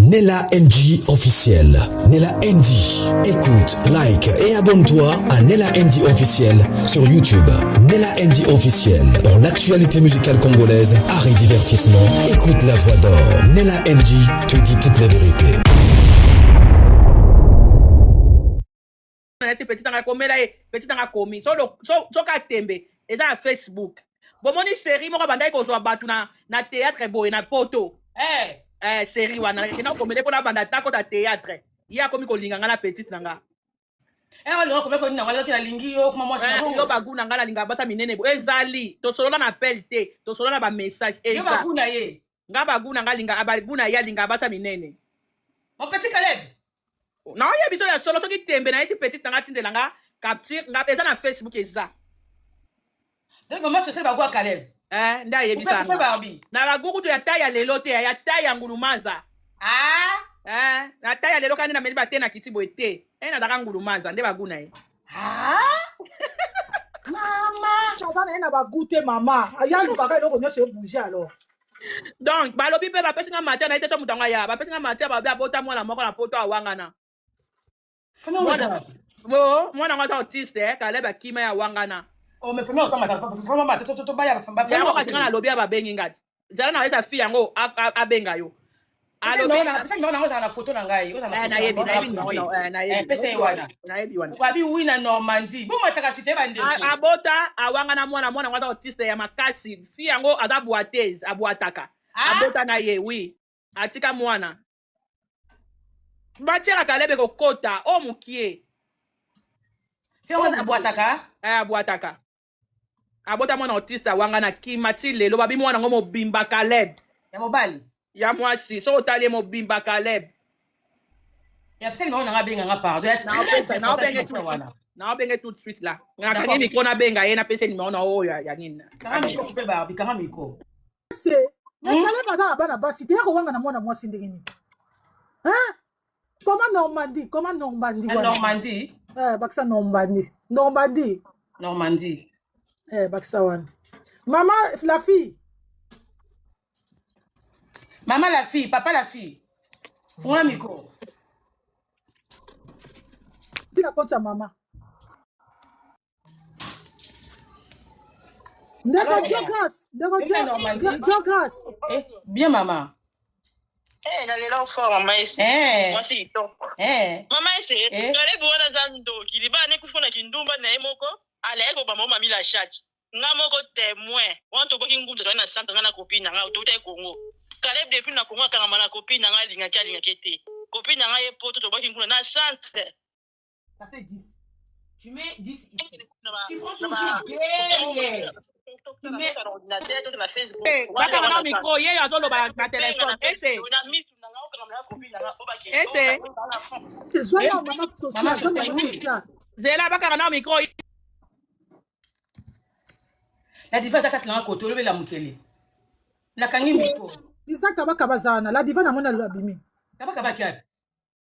Nella NG officiel. Nella NG. Écoute, like et abonne-toi à Nella NG officiel sur YouTube. Nella NG officiel. Pour l'actualité musicale congolaise, art et divertissement, écoute la voix d'or. Nella NG te dit toute la vérité. Neti petit nanga komela ye, petit nanga komi so soki atembe eza na Facebook. Bomoni série moko bandaki kozwa bato na théâtre boye na poto. Eh. Eh, série wana nakenda kokomele mpona banda ta kota théâtre, ye akomi kolinga nga na petite na nga. Eh, olinga komeka nini nango? Alaki nalingi yo kuma mwasi na Eh, yo bongo. Bagu na nga nalinga basa minene bo ezali tosolola na appel te, tosolola na bamessage. Yo Eza bagu na ye. Nga bagu na nga alinga bagu na ye alinga basa minene. Mon petit Caleb. Naoyebi so ya solo, soki tembe nayesi petite na nga tindela nga capture nga, eza na Facebook eza. Donc maman sociale bagu ya Caleb. Eh, nde ayebisa Coupe nga. Barbie. Na bagu kutu ya tai ya lelo te, ya tai ya ngulumanza. Ah. Eh, na tai ya lelo kani nameli bate na kiti boye te, e nazaka ngulumanza nde bagu na ye. Ah. Mama. Aza na ye na bagu te, mama aya alukaka eloko nyonso ebouge alors. Donc balobi mpe bapesi nga matière na ye te, so moto yango aya bapesi nga matière, balobi abota mwana moko na poto, awangana. Famille Mwana- oza. Bo mwana yango aza autiste, eh, Kaleb akima ya wangana. Oh, mais famille oza mata. Famille mata to to baya ba Yango kasi nga nalobi ya babengi nga ti zala na oyesa fille yango abenga yo. Alobi Pesa numéro nango, ozala na photo na ngai. Ozala na Eh, photo. nayebi, nayebi numéro na, eh, nayebi. Pesa ye wana. Nayebi wana. Babi wi na Normandie. Bo mataka cité bandeko. Abota, awangana mwana, mwana yango aza autiste ya makasi. Fille yango aza boiteuse, abwataka. Ah. Abota na ye, oui, atika mwana. Batiaka Kalebe kokota o mokie. Fille yango abwataka. Eh, abwataka, abota mwana autiste, awangana, kima ti lelo. Babi mwana yango mobimba Kaleb. Ya mobali. Ya mwasi, soki otali ye mobimba Kaleb. Ya pesa numéro nanga benga nga, pardon. Ya très important Naobenge. wana. Naobenge tout de suite là, nakangi D'accord. micro, nabenga ye, napesa numéro na oyo ya nini. Kanga micro, coupe Barbie, kanga micro. Se mais Caleb aza na bana basi te, ya kowanga na mwana mwasi ndenge nini, hein? Comment Normandie, comment Normandie Ya wana? Normandie. Eh, bakisa Normandie, Normandie. Normandie. Eh, bakisa wana mama la fille. Maman la fille, papa la fille. Fungola micro. Tika compte ya mama ndeko. Alors, Dio Grâce, ndeko. Eka Normandie. Dio Grâce. Eh, bien maman. Eh, nalela fort, mama Ese. Eh. Mwasi kitoko. Eh. Mama Ese, Eh. Caleb wana aza ndoki. Libala nekufa na kindumba na ye moko, alaye kobamba o mami la chatte. Nga moko témoin. Wana toboki ngunza kali na centre, nga na copine na nga, touta ye Congo. Caleb depuis na Congo akangama na copine na nga, alingaki alingaki te. Copine na nga ye poto, tobaki nguna na centre. Ça fait 10. Tu mets 10 ici. Tu prends toujours derrière. Tu mets na ordinateur to na Facebook. Eh, bakanga na micro ye azoloba na telefone ese. Na misu na nga okangama na copine na nga obaki. Ese. Zwa ya mama Mama social, zwa mama social. social. Zela, bakanga na micro. La diva aza kati nanga kote olobela mokili. Nakangi micro. Eza kabaka bazala na la diva, namoni abimi. Kabaka baki wapi?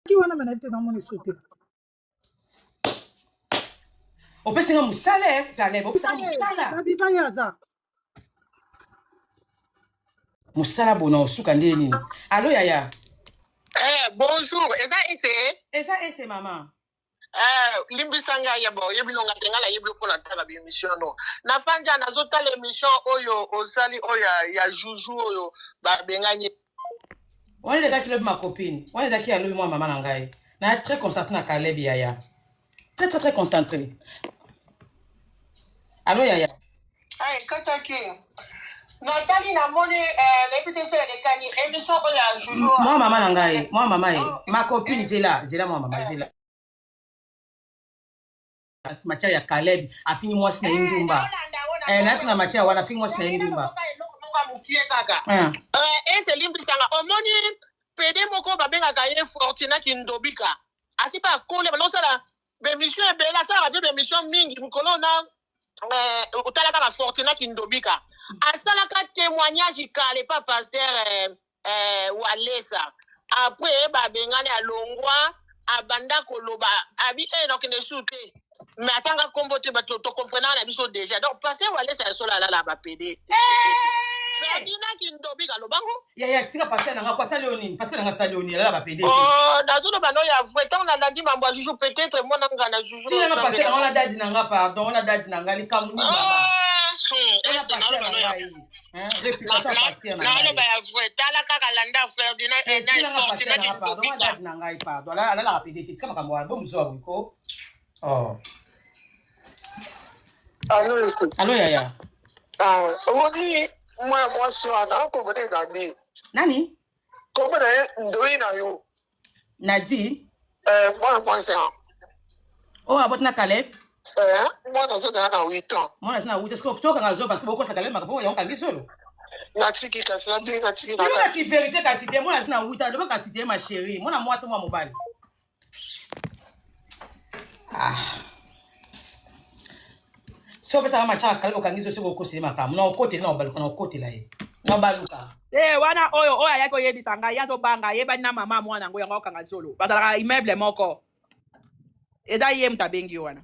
Ki wana me nayebi te, namoni su te. Opesi nga mosala, eh, Caleb, opesi nga mosala. La diva ye aza. Mosala bona osuka nde nini? Alo yaya. Eh, bonjour, eza Ese? Eza Ese, mama. Eh, limbisa ngai ya bo, oyebi nonga te, ngai nayebi mpona tala baémission no. Nafandi awa nazotala émission oyo osali oyo ya Juju oyo babengani. Wana elekaki lobi, ma copine. Wana ezalaki ya lobi mwa mama na ngai. Na très concentré na Caleb yaya. Très très très concentré. Alo yaya. Ay, kataki. Natali namoni eh, nayebi te so elekani émission oyo ya Juju. Mwa mama na ngai, mwa mama ye. Ma copine, zela, zela mwa mama, zela. Matière ya Caleb afingi mwasi na ye ndumba. Eh, nayaki na matière wana, afingi mwasi na ye ndumba. Eloko moko ya mokie kaka. Ah. Eh, ese limbisanga, omoni pede moko babengaka ye Fortuna Kindobika, asi mpe akoli, banda kosala bémission ebele, asalaka mpe bémission mingi mikolo na eh, otala kaka Fortuna Kindobika asalaka témoignage kale pa pasteur eh, eh, Walesa. Après babengani, alongwa, abanda koloba abi e nakende su te, mais atanga nkombo te, bato tokomprenaka na biso déjà. Donc pasteur Walesa ya solo alala bapede. Ferdinand Kindobika alobango. Yaya tika pasteur na nga ko asali yo nini? Pasteur na nga asali yo nini? Alala ba pede te. Oh, nazoloba no ya vrai ntango nalandi mambo ya juju peut-être mwana nga na juju Tina nga pasteur na nga wana dadi na nga pardon, wana dadi na nga likambo nini mama? Wana Ah, pasteur na ngai. Hein, réputation ya pasteur na ngai. naloba ya vrai tala kaka landa Ferdinand Eh, eh, na tina nga pasteur Ferdinand na nga pardon, wana Kindobika dadi na ngai pardon. Alalaka pede te. Tika makambo wana, bo mozo wa boye ko. Oh. Allo, esi. Allo yaya. Ah, omoni mwana mwasi wana akomona nani? Nani? Kombo na ye ndoi na yo. Nadi. Eh, mwana mwasi wana. Oh, aboti na Caleb. Eh, mwana aza na 8 ans. Mwana aza na 8 ans. Tokanga zo parce que bokota Caleb makambo yango kangi solo. Natiki kasi nabi natiki na Bino kati. kasi vérité kasi te mwana aza na 8 ans, loba kasi te ma chérie. Mwana mwa to mwa mobali. Ah. So opesaka matiaka Caleb okangi zo soki okoseli makambo. Na okotela na obaluka na okotela ye. Na obaluka. Eh, wana oyo oyo ayaki koyebisa ngai ye azobanga ayebani na mama mwana yango yango akokanga zolo bazalaka immeuble moko eza ye moto abengi yo wana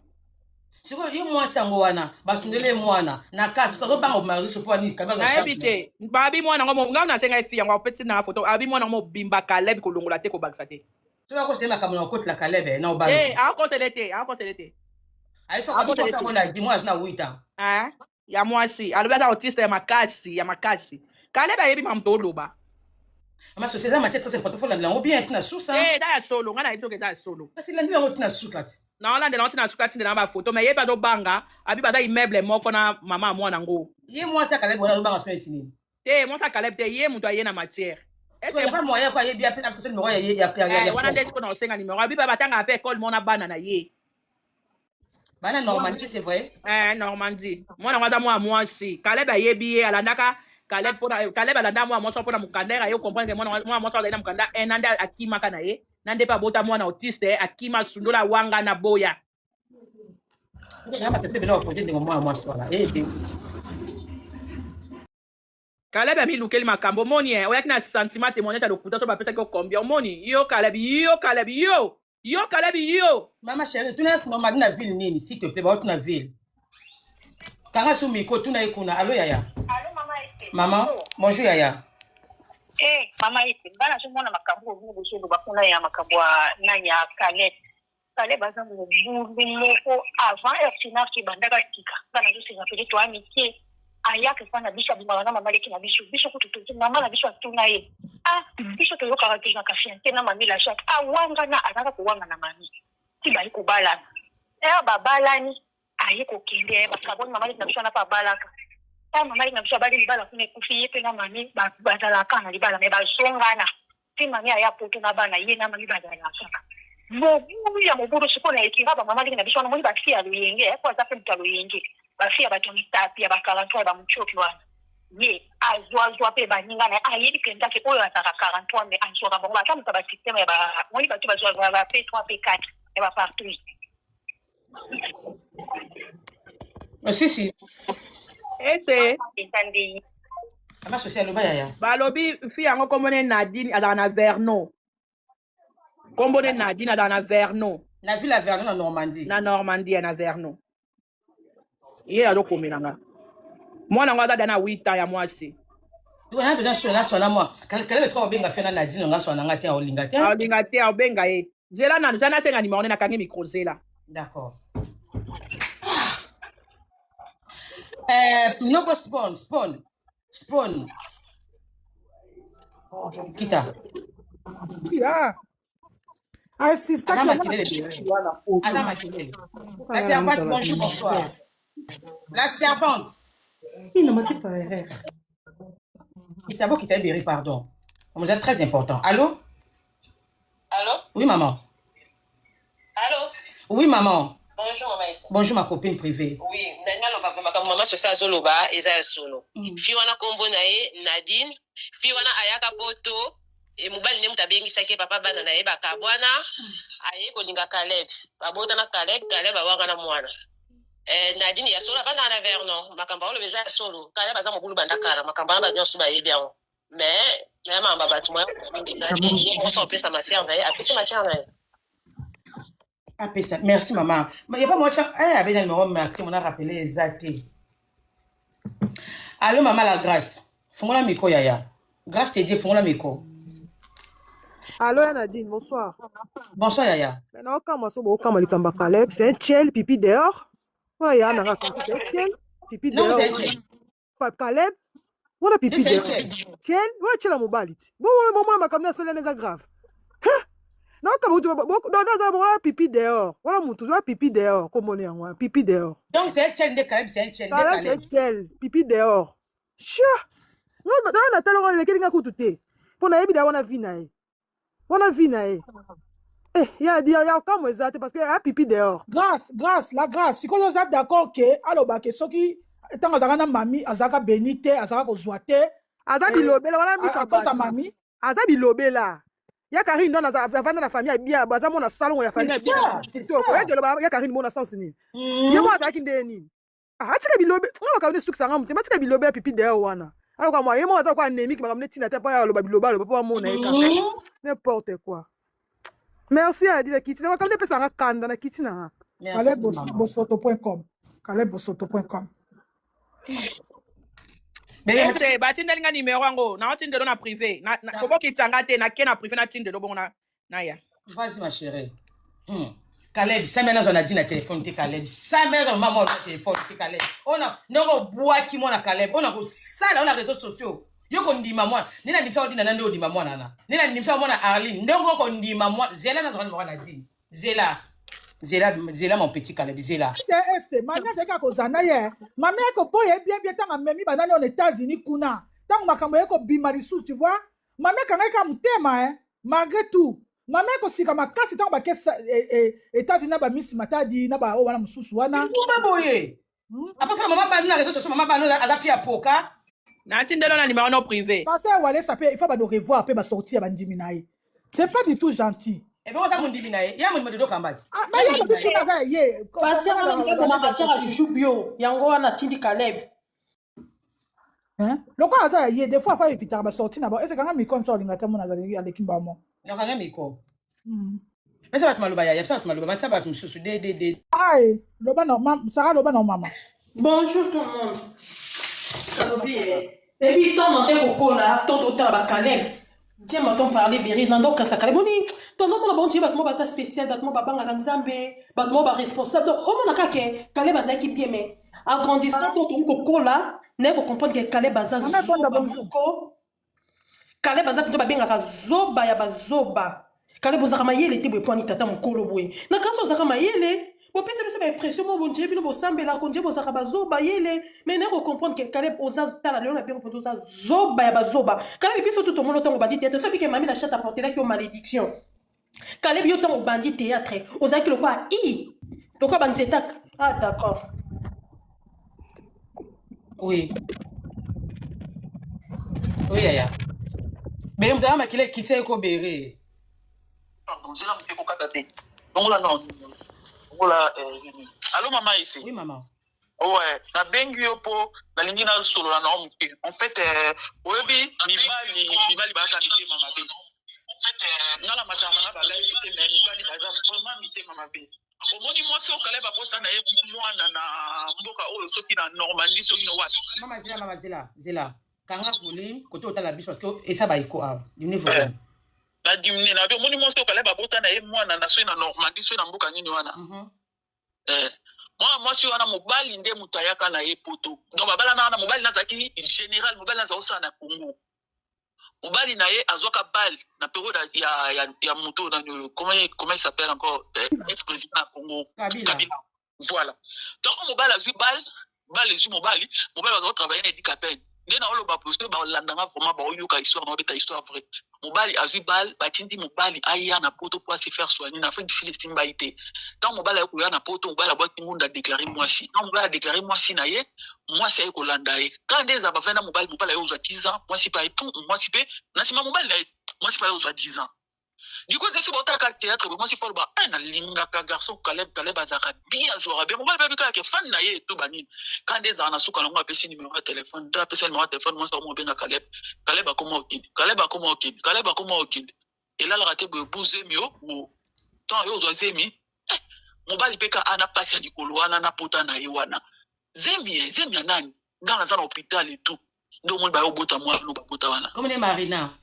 Sikoyo ye mwasi yango wana basundeli ye mwana na kasi azobanga obima réseau mpo nini Caleb azwa nayebi charge na ye. te babi mwana yango ngai nasenga ye fi yango apesi na foto abi mwana yango mobimba Caleb kolongola te kobakisa te. Soki akoseli makambo na okotela Caleb na te obaluka. akosele te akosele te Ayi fa kabi akosele kwa te ngo na di mwana aza na 8 ans. Ah, ya mwasi alobi aza autiste ya makasi ya makasi. Caleb ayebi makambo oloba. Mama sosi eza matière très important faut landela yango bien tina source. Te eza ya solo ngai nayebi soki eza ya solo. Kasi landela yango tina suka ti. Naolandela ngo ntina suka tindela na bafoto me yebi azobanga abi baza immeuble moko na mama ya mwana yango. Ye mwasi ya Caleb wana azobanga soki neti nini? Te mwasi ya Caleb te ye moto aye na matière. Sikoyo Ese ya pas moyen quoi yebi apesa biso numéro ya ya ya ya eh, ya wana nde proche. sikoyo na kosenga numero abi ba batangaka mpe ekole mona bana na ye. Bana Normandie c'est vrai. Eh, Normandie mwana yango aza mwana mwasi Caleb ayebi ye alandaka Caleb mpona Caleb alanda mwana mwasi mpona mokanda aye comprendre ke mwana mwana mwasi azali na mokanda eh, na nde akimaka na ye na nde mpe abota mwana autiste akima asundola awanga na boya. Na ba peut-être bela projet ndenge mwana mwasi wana. Eh te. Caleb amilukeli makambo omoni eh, oyaki na sentiment témoignage ya lokuta so bapesaki yo combien omoni yo Caleb yo Caleb yo yo Caleb yo. Mama chérie, tuna Normandie na ville nini s'il te plaît, ba tuna ville. Kanga su micro tuna ye kuna. Allo yaya. Allô, mama Ese. Maman, bonjour yaya. Eh, mama Ese, nga nazomona makambo oyo bozoloba kuna ya makambo ya nani ya Caleb. Caleb aza mobulu moko avant RCNAF ebandaka sika. Nga nazosenga pele to amitié. Ayaka epai na biso abimaka na mama leki na biso. Biso kutu tozi mama na biso atuna ye. Ah, biso toyokaka tozalaka fiancé na mami la chatte. Awangana azalaka kowanga na mami. Ti baye kobalana. Eh, babalani aye kokende bakaboni mama leki na biso wana mpe abalaka. Ta mama leki na biso abali libala kuna ekufi ye mpe na mami bazalaka na libala me bazongana ti mami aya poto na bana ye na mami bazalaka kaka mobulu ya mobulu sikoyo na ekinga bamama leki na biso wana omoni bafi ya loyenge po aza mpe moto ya loyenge bafi ya bato ya mitapi ya ba 43 ya bamutioki wana ye azwazwa mpe baninga na ye ayebi mpenza ke oyo azalaka 43 me azwaka bango aza moto ya basysteme ya omoni bato bazwaka ba p3 p4 ya bapartout. Si si. Ese eza nde ye. Mama sosi aloba yaya. Balobi fi yango kombo ne Nadine azalaka na Vernon kombo ne Nadine azalaka na Vernon. Na ville ya Vernon na Normandie. Na Normandie na Vernon ye azokomela nga mwana yango aza da na 8 ans ya mwasi. Na besoin sona sona moi. Caleb est-ce qu'on benga fena Nadine nga sona nga te olinga te. Aolinga te aobenga ye zela nanu zela nasenga nimero ne nakangi micro zela. D'accord. Noko spawn spawn spawn. Kita. Ya Aza insistaki yango makelele bébé. Aza makelele. La servante, bonjour, bonsoir. La servante. ina matita erreur. Kita bo kita Berry, pardon. Vous êtes très important. Allô? Allô? Oui, maman. Allô? Oui, maman. Bonjour, mama Ese. Bonjour, ma copine privée. Oui, ndenge aloba makambo mama sosi azoloba eza ya solo. Fi wana nkombo na ye Nadine, fi wana ayaka poto, e mobali nde moto abengisaki ye papa bana na ye bakabwana, aye kolinga Caleb. Babotana Caleb, Caleb awanga na mwana. Eh, Nadine ya solo avandaka na Vernon, makambo aloba eza ya solo. Caleb aza mobulu banda kala, makambo wana bato nyonso bayebi yango. Mais na makambo ya bato moya mingi eza te, ye moko apesa matière na ye, apesi matière na ye. Apesa. Merci, maman. Il n'y a pas moi. Eh, avec un numéro masqué, on a rappelé Zaté. Allô, maman, la grâce. Fungola micro yaya. Grâce te Dieu, fungola micro. Allô, ya Nadine, bonsoir. Bonsoir yaya. Maintenant, okama so bokama likambo ya Caleb, c'est un tchel pipi dehors. Wana ya nanga kanti, c'est un tchel pipi Non, dehors. c'est un tchel. Caleb, wana pipi C'est un dehors. tchel. Tchel, wana tchel ya mobali ti. Bon, bon, bon, makambo na sala eza grave. Hein? Na okama utu, bo, dans dans wana pipi dehors. Wana mutu, wana pipi dehors, komona yango, wana, pipi dehors. Donc c'est un tchel nde Caleb, c'est un tchel nde Caleb, c'est un Caleb. tchel, pipi dehors. Chia. Non, na na tala wana elekeli nga kutu te. Mpo nayebi da wana vie na ye. Wana vie na ye. Eh, ya ya ya okamwa eza te parce que aya pipi dehors. Grâce, grâce, la grâce. Sikoyo oza d'accord ke aloba ke soki ntango azalaka na mami azalaka beni te, azalaka kozwa te. Aza Eh, bilobela wana miso à ya cause ya bato. mami. Aza bilobela. Ya Karine ndo avanda na famille ya bien, aza mona salon ya famille ya C'est bien. ça, c'est Kitoko. ça. Ya koloba ya Karine mona sens nini? Ye mo azalaki nde nini? Ah, atika bilobe, nga makambo nde esukisanga motema, atika bilobe ya pipi dehors wana. Alors kwa moi, ye mo aza kwa anémique makambo nde tina te po aloba biloba aloba po amona ye kaka. N'importe quoi. Merci Adi na kiti. Na makambo nde epesanga kanda na kiti na nga. Merci Caleb maman. bosoto.com. calebbosoto.com. Bébé, Ese batindeli nga numero yango naotindelo na privé kobokitisa nga te nake na privé natindelo bongo na naya. Vas-y ma chérie. Caleb, ça maintenant j'en ai dit na téléphone te Caleb. Ça maintenant maman na téléphone te Caleb. On a ndongo bwaki mwana Caleb. On a ko sala on a réseaux sociaux. Yo ko ndima mwana. Nina ndimisa odina nande odima mwana na. Nina ndimisa mwana Arline. Ndongo ko ndima mwana. Zela na zona mwana Nadine. Zela. Zela Zela mon petit Caleb Zela. Ese mami azalaki kozala na ye. Mami akoboya ye bien bien ntango amemi banani oyo na États-Unis kuna. Ntango makambo ye kobima lisusu, tu vois. Mami akangaki kaka motema eh, malgré tout. Mami akosika makasi ntango bake États-Unis na bamisi matadi na ba oyo wana mosusu wana. Kumba boye. Après faire maman banu na réseaux sociaux maman banu aza fia poka. Natindelo na numero no privé. Pasteur Walesa pe il faut ba de revoir pe ba sortir ya bandimi na ye. C'est pas du tout gentil. Eh bon ta mundimi na ye. Ya mundimi dodo kambati. Ah, mais ye alobi kuna kaka ye. Pasteur wana moto aboma matière ya juju bio yango wana atindi Caleb. Hein? Lokola aza ya ye, des fois afa evitaka ba sortie na bango. Ese kanga micro mosusu alinga te mona azali aleki mbamo. Nakanga micro. Pesa bato maloba ya, pesa bato maloba, matisa bato mosusu de de de. Ai, loba na mam, Sarah loba na mama. Bonjour tout le monde. Alobi eh. Ebi tant nde kokola, tant totala ba Caleb. Dieu m'a-t-on parlé beri nando kasa Caleb oni tondo mona bon Dieu bato mo baza spécial, bato mo babangaka Nzambe, bato mo ba responsable. Donc omona kaka ke Caleb azalaki bien mais en grandissant to tokoki kokola naye ko comprendre que Caleb aza Mama Bonda, zoba bonjour. moko. Caleb aza mpenza babengaka zoba ya bazoba. Caleb ozalaka mayele te boye po ani tata mokolo boye. Na kasi ozalaka mayele, bopesa biso ba impression moko bonje bino bosambelaka konje bozalaka bazoba yele. Mais naye ko comprendre que Caleb oza tala lelo na bengo mpenza oza zoba ya bazoba. Caleb biso tu tomona ntango obandi théâtre, soki ke mami na chat aportelaki yo malédiction. Caleb yo ntango obandi théâtre, ozalaki lokola i lokola banzeta. Ah d'accord. Oui. Oui yaya. Bere mutala makila ekitisa ye ko bere. Pardon, zela moke kokata te. Longola non. Longola nini. Allô mama ici. Oui maman. Ouais, nabengi yo po nalingi nasolola na yo moke. En fait, oyebi mibali mibali bazaka mitema mabe. En fait, nga na matama na ba live te mais mibali baza vraiment mitema mabe. Omoni mwasi oyo Caleb abota na ye mwana na mboka oyo soki na Normandie soki na wapi. Mama zela mama zela zela. Kanga volume côté otala biso parce que esa ba iko awa. Diminuer volume. Na diminuer na bi omoni mwasi oyo Caleb abota na ye mwana na soki na Normandie soki na mboka nini wana. Mwana mwasi wana mobali nde moto ayaka na ye poto. Donc babalana wana mobali nazalaki général, mobali nazalaki kosala na Congo. Mobali na ye azwaka balle na période ya moto na oyo, comment il s'appelle encore, ex-président ya Congo. Kabila. Kabila. Voilà. Donc mobali azwi balle, balle ezwi mobali, mobali azwa travailler na Eddy Kapend. Nde na oloba parce que balandanga vraiment baoyoka histoire na obeta histoire vraie. Mobali azwi balle, batindi mobali aya na poto po se faire soigner na Afrique du Sud esimba ye te. Tant mobali aye koya na poto, mobali abwaki ngunda a déclaré mwasi. Tant mobali a déclaré mwasi na ye, mwasi aye kolanda ye. Quand nde eza bavanda mobali, mobali aye kozwa 10 ans, mwasi pe aye pum, mwasi pe na nsima mobali na ye, mwasi pe aye kozwa 10 ans. Du coup, c'est botaka théâtre, mwasi fo aloba, ah, nalingaka garçon Caleb, Caleb azalaka bien, azwaka bien. Mobali pe ayebi kaka ke fan na ye to banini. Quand nde ezalaka na suka nango apesi numéro ya téléphone, nde apesi numéro ya téléphone, mwasi akoma obenga Caleb. Caleb akoma okende, Caleb akoma okende, Caleb akoma okende. Elalaka te boye bu zemi yo, bo. Tant yo ozwa zemi, mobali pe ka ana pasi ya likolo wana na pota na ye wana. Zemi, zemi ya nani? Nga naza na hôpital et tout. Nde omoni baye obota mwana no babota wana. Comme ne Marina.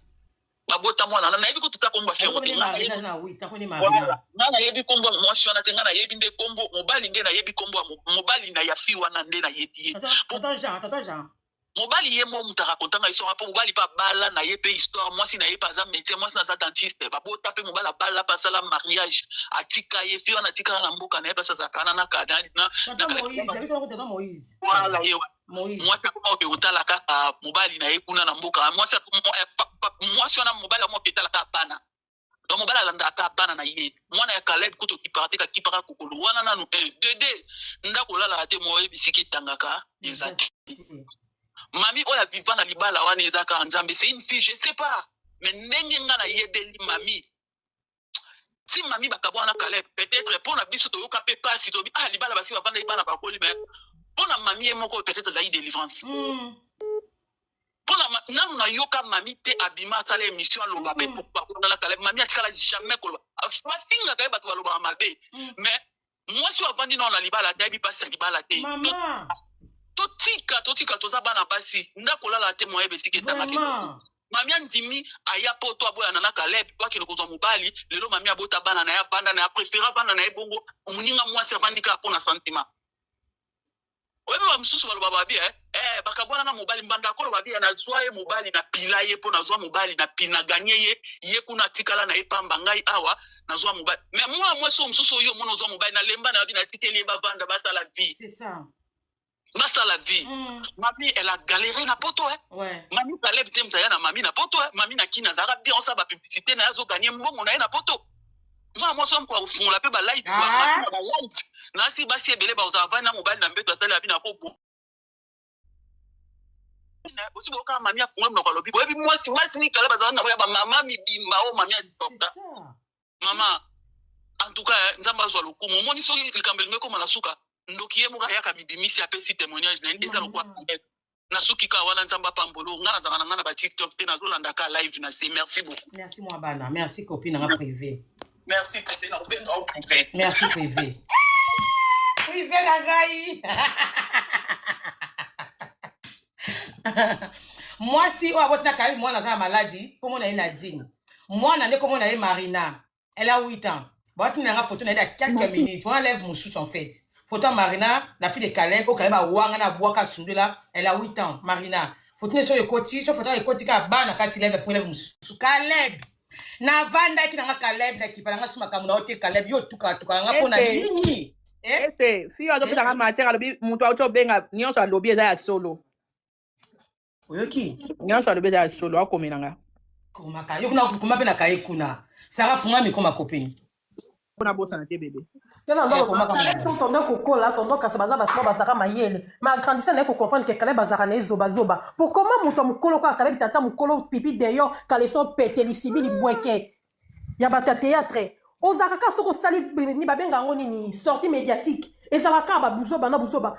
Babota mwana wana nayebi kutu ta kombo ya fille yango te. Comme ne Nga Marina nayebi na oui, ta comme ne Marina. Voilà. Nga nayebi kombo ya mwasi wana te, nga nayebi nde kombo mobali nde nayebi kombo ya mobali na ya fille wana nde nayebi ye. Tonton, tonton Jean, tonton Jean. Mobali ye moko mutu a raconta nga histoire po mobali pe abala na ye pe histoire mwasi na ye pe aza medecin mwasi na aza dentiste babota pe mobali abala pe asala mariage atika ye fille wana atikala na mboka na ye place azalaka wana na na na Tonton Moïse, abi tonton tonton Moïse. Voilà ye wana. Moïse. Mwasi akoma oke kotala kaka mobali na ye kuna na mboka mwasi mwasi wana mobali yango oke tala kaka bana donc mobali alandaka kaka bana na ye mwana ya Caleb kutu okipaka te kakipaka kokolo wana nanu 1 2 2 ndako olalaka te moye bisika etangaka eza te mami oyo aviva na libala wana eza kaka nzambe c'est une fille je sais pas mais ndenge nga nayebeli mami ti mami bakabwana na Caleb peut-être mpo na biso toyoka mpe pasi tobi ah libala basi bavandaki bana bakoli mais mpo na mami ye moko peut-être ezali délivrance mpo na nanu nayoka mami te abima asala émission aloba mpe pourquoi na Caleb mami atikala jamais koloba bafingaka ye bato balobaka mabe mais mwasi oyo avandi nao na libala te ayebi mpasi ya libala te totika totika toza bana basi ndako olala te moyebe esika etangaki mami andimi aya poto aboyana na Caleb po akende kozwa mobali lelo mami abota bana na ye avanda na ye aprefere avanda na ye bongo moninga mwasi avandi kaka mpo na sentiment oyebi ba mosusu baloba babi eh, eh, bakabwana na mobali mbanda akoloba bi nazwa ye mobali na pila ye mpo nazwa mobali na pina ganye ye ye kuna atikala na ye pamba ngai awa nazwa mobali mais mwana mwasi oyo mosusu oyo omona ozwa mobali nalemba na yo bi natikeli ye bavanda basala vie C'est ça. basala vie mami elle a galéré na poto eh. Ouais. Mami Caleb te mutaya na mami na poto eh. Mami na kina azalaka bien osala ba publicité na ye azoganye mbongo na ye na poto mwana mwasi wa mokolo akofungola mpe ba live Ah. ba live nasi basi ebele bazala vandi na mobali na mbeto atali abi na ko bosi boyoka mami afungola monoko alobi boyebi mwasi basi mikala bazala na ya bamama mibimba oyo mami azipokta mama en tout cas eh, nzambe azwa lokumu omoni soki likambo elingi ekoma na suka ndoki ye moko ayaka mibimisi apesi témoignage na ye eza lokwa nasuki kaka wana nzambe apambolo nga nazalaka na nga na ba tiktok te nazolanda ka live na se merci beaucoup Merci moi bana, merci copine nga privé. merci privé na kobenga yo privé Merci privé. Privé na ngai. Mwasi oyo aboti na Caleb mwana aza na maladi komona ye Nadine. Mwana nde komona ye Marina. Elle a 8 ans. Bawati na nga photo na ye na quelques minutes. Wana lève mosusu en fait. Photo ya Marina, la fille de Caleb, oyo Caleb awanga na abwaka asundela, elle a 8 ans, Marina. Photo na ye soki ekoti, so photo ekoti kaka bana kati lève afungi lève mosusu. Caleb navandaki na nga Caleb na kipa na nga su makambo na yo te Caleb yo otukaka tukaka nga mpo na Ete. nini? Eh? Ete fille azopesaka matière alobi moto auti obenga nyonso alobi eza ya solo oyoki nyonso alobi eza ya solo akomela nga komaka yo kuna koma mpe na kaye kuna sara funga mikro ma copine mpona bosana te bebe tala Eh, komaka Caleb mwana. tondo kokola tondo kasi baza bato oyo bazalaka mayele ma agrandisa naye kocomprendre ke Caleb azalaka na ye zobazoba po koma moto ya mokolo kaka Caleb tata mokolo pipi deyo kaleso pete lisibi libweke ya bato ya théâtre ozalaka kaka soki osali ni babenga yango nini sortie médiatique ezalaka kaka babuzoba na buzoba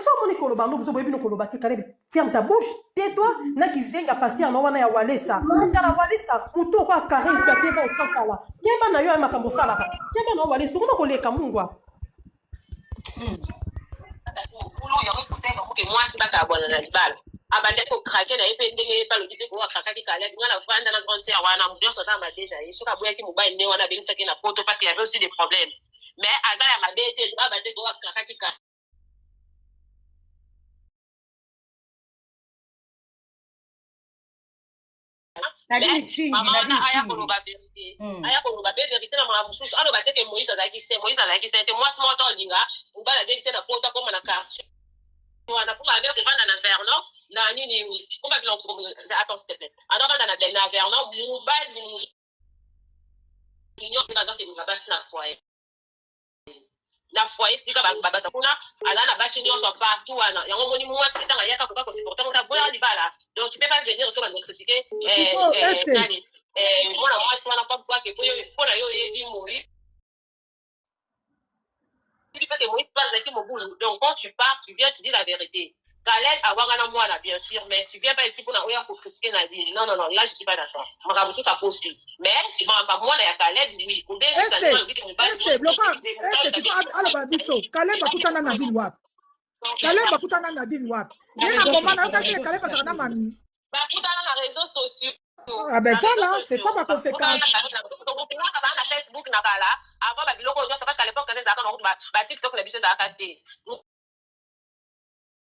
so omoni koloba yango buzoba oyebi no koloba te Caleb ferme ta bouche tais-toi na kizenga pasteur na wana ya walesa tala walesa motu okoya carré ya teva écran kala keba na yo ya makambo osalaka keba na yo walesa okoma koleka mungwa mobulu yango ekutaki bango ke mwasi bakabwana na libala abandaki kokrake na ye mpe ndenge ye mpe alobi te koyo akrakaki Caleb nga navanda na grande sœur wana moto nyonso aza na mabe na ye soki aboyaki mobali nde wana abengisaki ye na poto parce qu'il y avait aussi des problèmes mais aza ya mabe te baba te koyo akrakaki Nadine Singi, mama wana Nadine aya Singi. koloba verité aya koloba mpe verité na makambo mosusu aloba te ke moïse azalaki se moïse azalaki se te mwasi moko to olinga mobali azalaki se na poto akoma na quartier wana mpo bande kovanda na vernon na nini komba biloko attends s'il te plaît azovanda na na vernon mobali nyonso mpe azokelinga basi na foyer na foyer sika babata kuna aza na basi nyonso partout wana yango omoni mwasi ntango ayaka koka kosupporte ngo aboya libala donc tu peux pas venir so bando critiquer Sikoyo, ese. nani mwana mwasi wana comme quoi que mpo na yo oyebi moi que Moïse passe avec mobulu. Donc quand tu pars, tu viens, tu dis la vérité. Kalel awangana mwana, bien sûr, mais tu viens pas ici pour na oya pour critiquer Nadine. Non, non, non, là je suis pas d'accord. Makambo mosusu akosi. Mais makambo mwana ya Kaleb, oui. Ese, ese, bloka, ese, sikoyo aloba biso, Caleb akutana na bino wapi? Caleb akutana na Nadine wapi? Na Ye na réseaux koma sociaux, na na yokaki réseaux Caleb azalaka na sociaux. mami. Bakutana na réseaux sociaux. Ah ben Na réseaux voilà, c'est ça sociaux. ma conséquence. Tokokungaka baa na Facebook na kala avant babiloko oyo nyonso, parce qu'à l'époque nde ezalaka na ba TikTok na biso ezalaka te.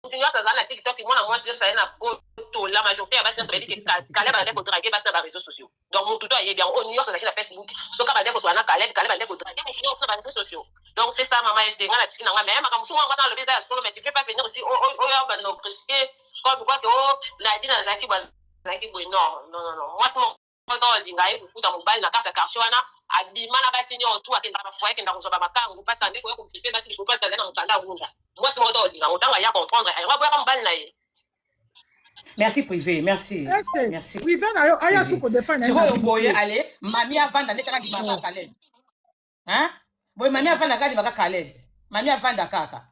Mutu nyonso azala na TikTok, mwana mwasi nyonso aye na poto, la majorité ya basi nyonso bayebi ke Caleb abandaki kodrague basi na ba réseaux sociaux. Donc mutu to ayebi yango, oyo nyonso azalaki na Facebook, soki abandaki kozwa na Caleb, Caleb abandaki kodrague mutu nyonso na ba réseaux sociaux. Donc c'est ça, mama ese, nga na tiki na nga, mais makambo mosusu ngo wana alobi eza ya solo, mais tu peux pas venir aussi oyo banda kocritiquer comme quoi que oh Nadine azalaki boye, azalaki boye. Non, non, non, non, mwasi moko to olinga ye kokuta mobali na kati ya quartier wana abima na basi nyonso, akendaka na foyer, akendaka kozwa bamakangu, mpasi ande koya kofife basi likolo, mpasi azali na mokanda ya ngunda. Mwasi moko to olinga ngo ntango aya comprendre yango, aboyaka mobali na ye. Merci privé, merci. Est-ce Merci. privé na yo aya Privé. su kodefendre ye Sikoyo na boye te. ale mami avanda nde kaka ndimaka Caleb. Hein? Boye mami avanda kaka ndimaka Caleb. Mami avanda kaka.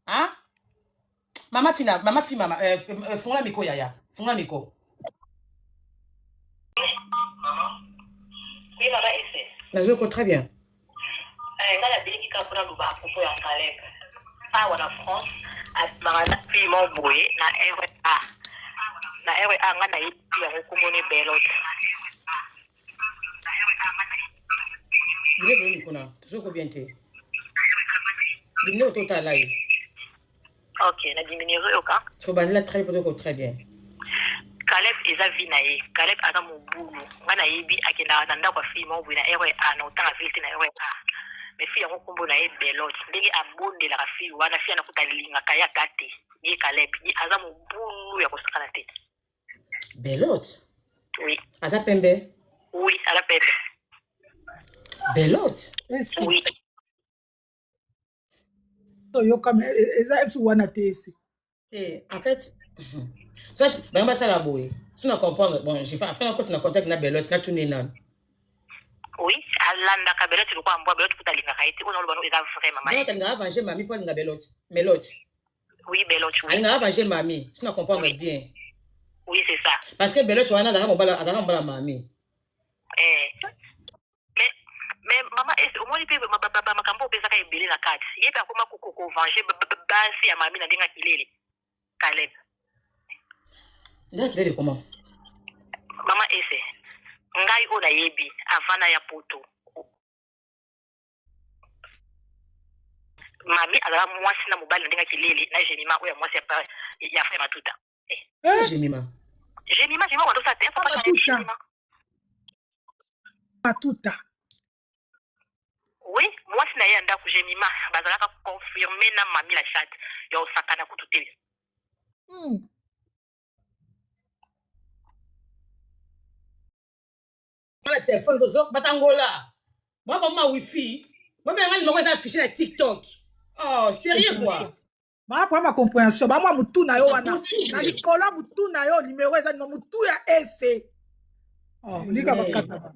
Hein? Mama fina, mama fi mama fungola micro yaya. Fungola micro. Oui, mama Ese. Nazoko très bien. Eh, nga nabeleki kaka mpona loba à propos ya Caleb. Awa na France, abimaka na fille moko boye na RA. Na RA nga nayebi yango kombo ne Belote. Dine vele micro na. Tozoko bien te. Dine otota live. Ok, na diminuer oyoka. Tobandela très bien, tozoko très bien. Caleb eza vie na ye. Caleb aza mobulu. Nga nayebi akendaka na ndako ya fille moko boye na RA, na otanga ville te na RA. Mais fille yango kombo na ye Belote. Ndenge abondelaka fille wana, fille wana kuta alingaka ye ata te. Ye Caleb, ye aza mobulu ya kosakana te. Belote. Oui. Aza pembe. Oui, aza pembe. Belote. Ese Oui. oyoka mais eza epsi wana te ese. Eh, en fait, soit bango basala boye. Si na comprendre, bon, j'ai pas fait na contact na Belote, na tuni nani. Oui, alandaka Belote lokola mbwa. Belote kuta alingaka ye te. Oyo naloba no eza vrai, mama. Donc alingaka venger mami mpo alinga Belote. Melote. Oui, Belote, oui. Alingaka venger mami, si na comprendre Oui. bien. Oui, c'est ça. Parce que Belote wana azalaka mobala, azalaka mobala mami. Eh. Mais mama ese omoni mpe makambo oyo opesaka ebele na kati, ye mpe akoma kovenger basi ya mami na ndenge ya kilele, Caleb. Ndenge kilele comment? Mama ese, ngai oyo nayebi avant na ya poto, mami azala mwasi na mobali na ndenge ya kilele na Jemima oyo ya mwasi ya frère Matuta. Eh, Jemima. Jemima, Jemima watosa te papa. Matuta. Jemima. Matuta. Oui, mwasi na ye ya ndako Jemima bazalaka confirme na mami la chatte ya osakana kutu te. Wana telefone tozo batangola. Moi ba ma wifi. Moi benga numéro eza affiché na TikTok. Oh, sérieux quoi. Ba ma compréhension, ba mwa mutu na yo wana. Impossible. Na likolo ya mutu na yo numéro eza na mutu ya ese. Oh, lika Mais- bakata.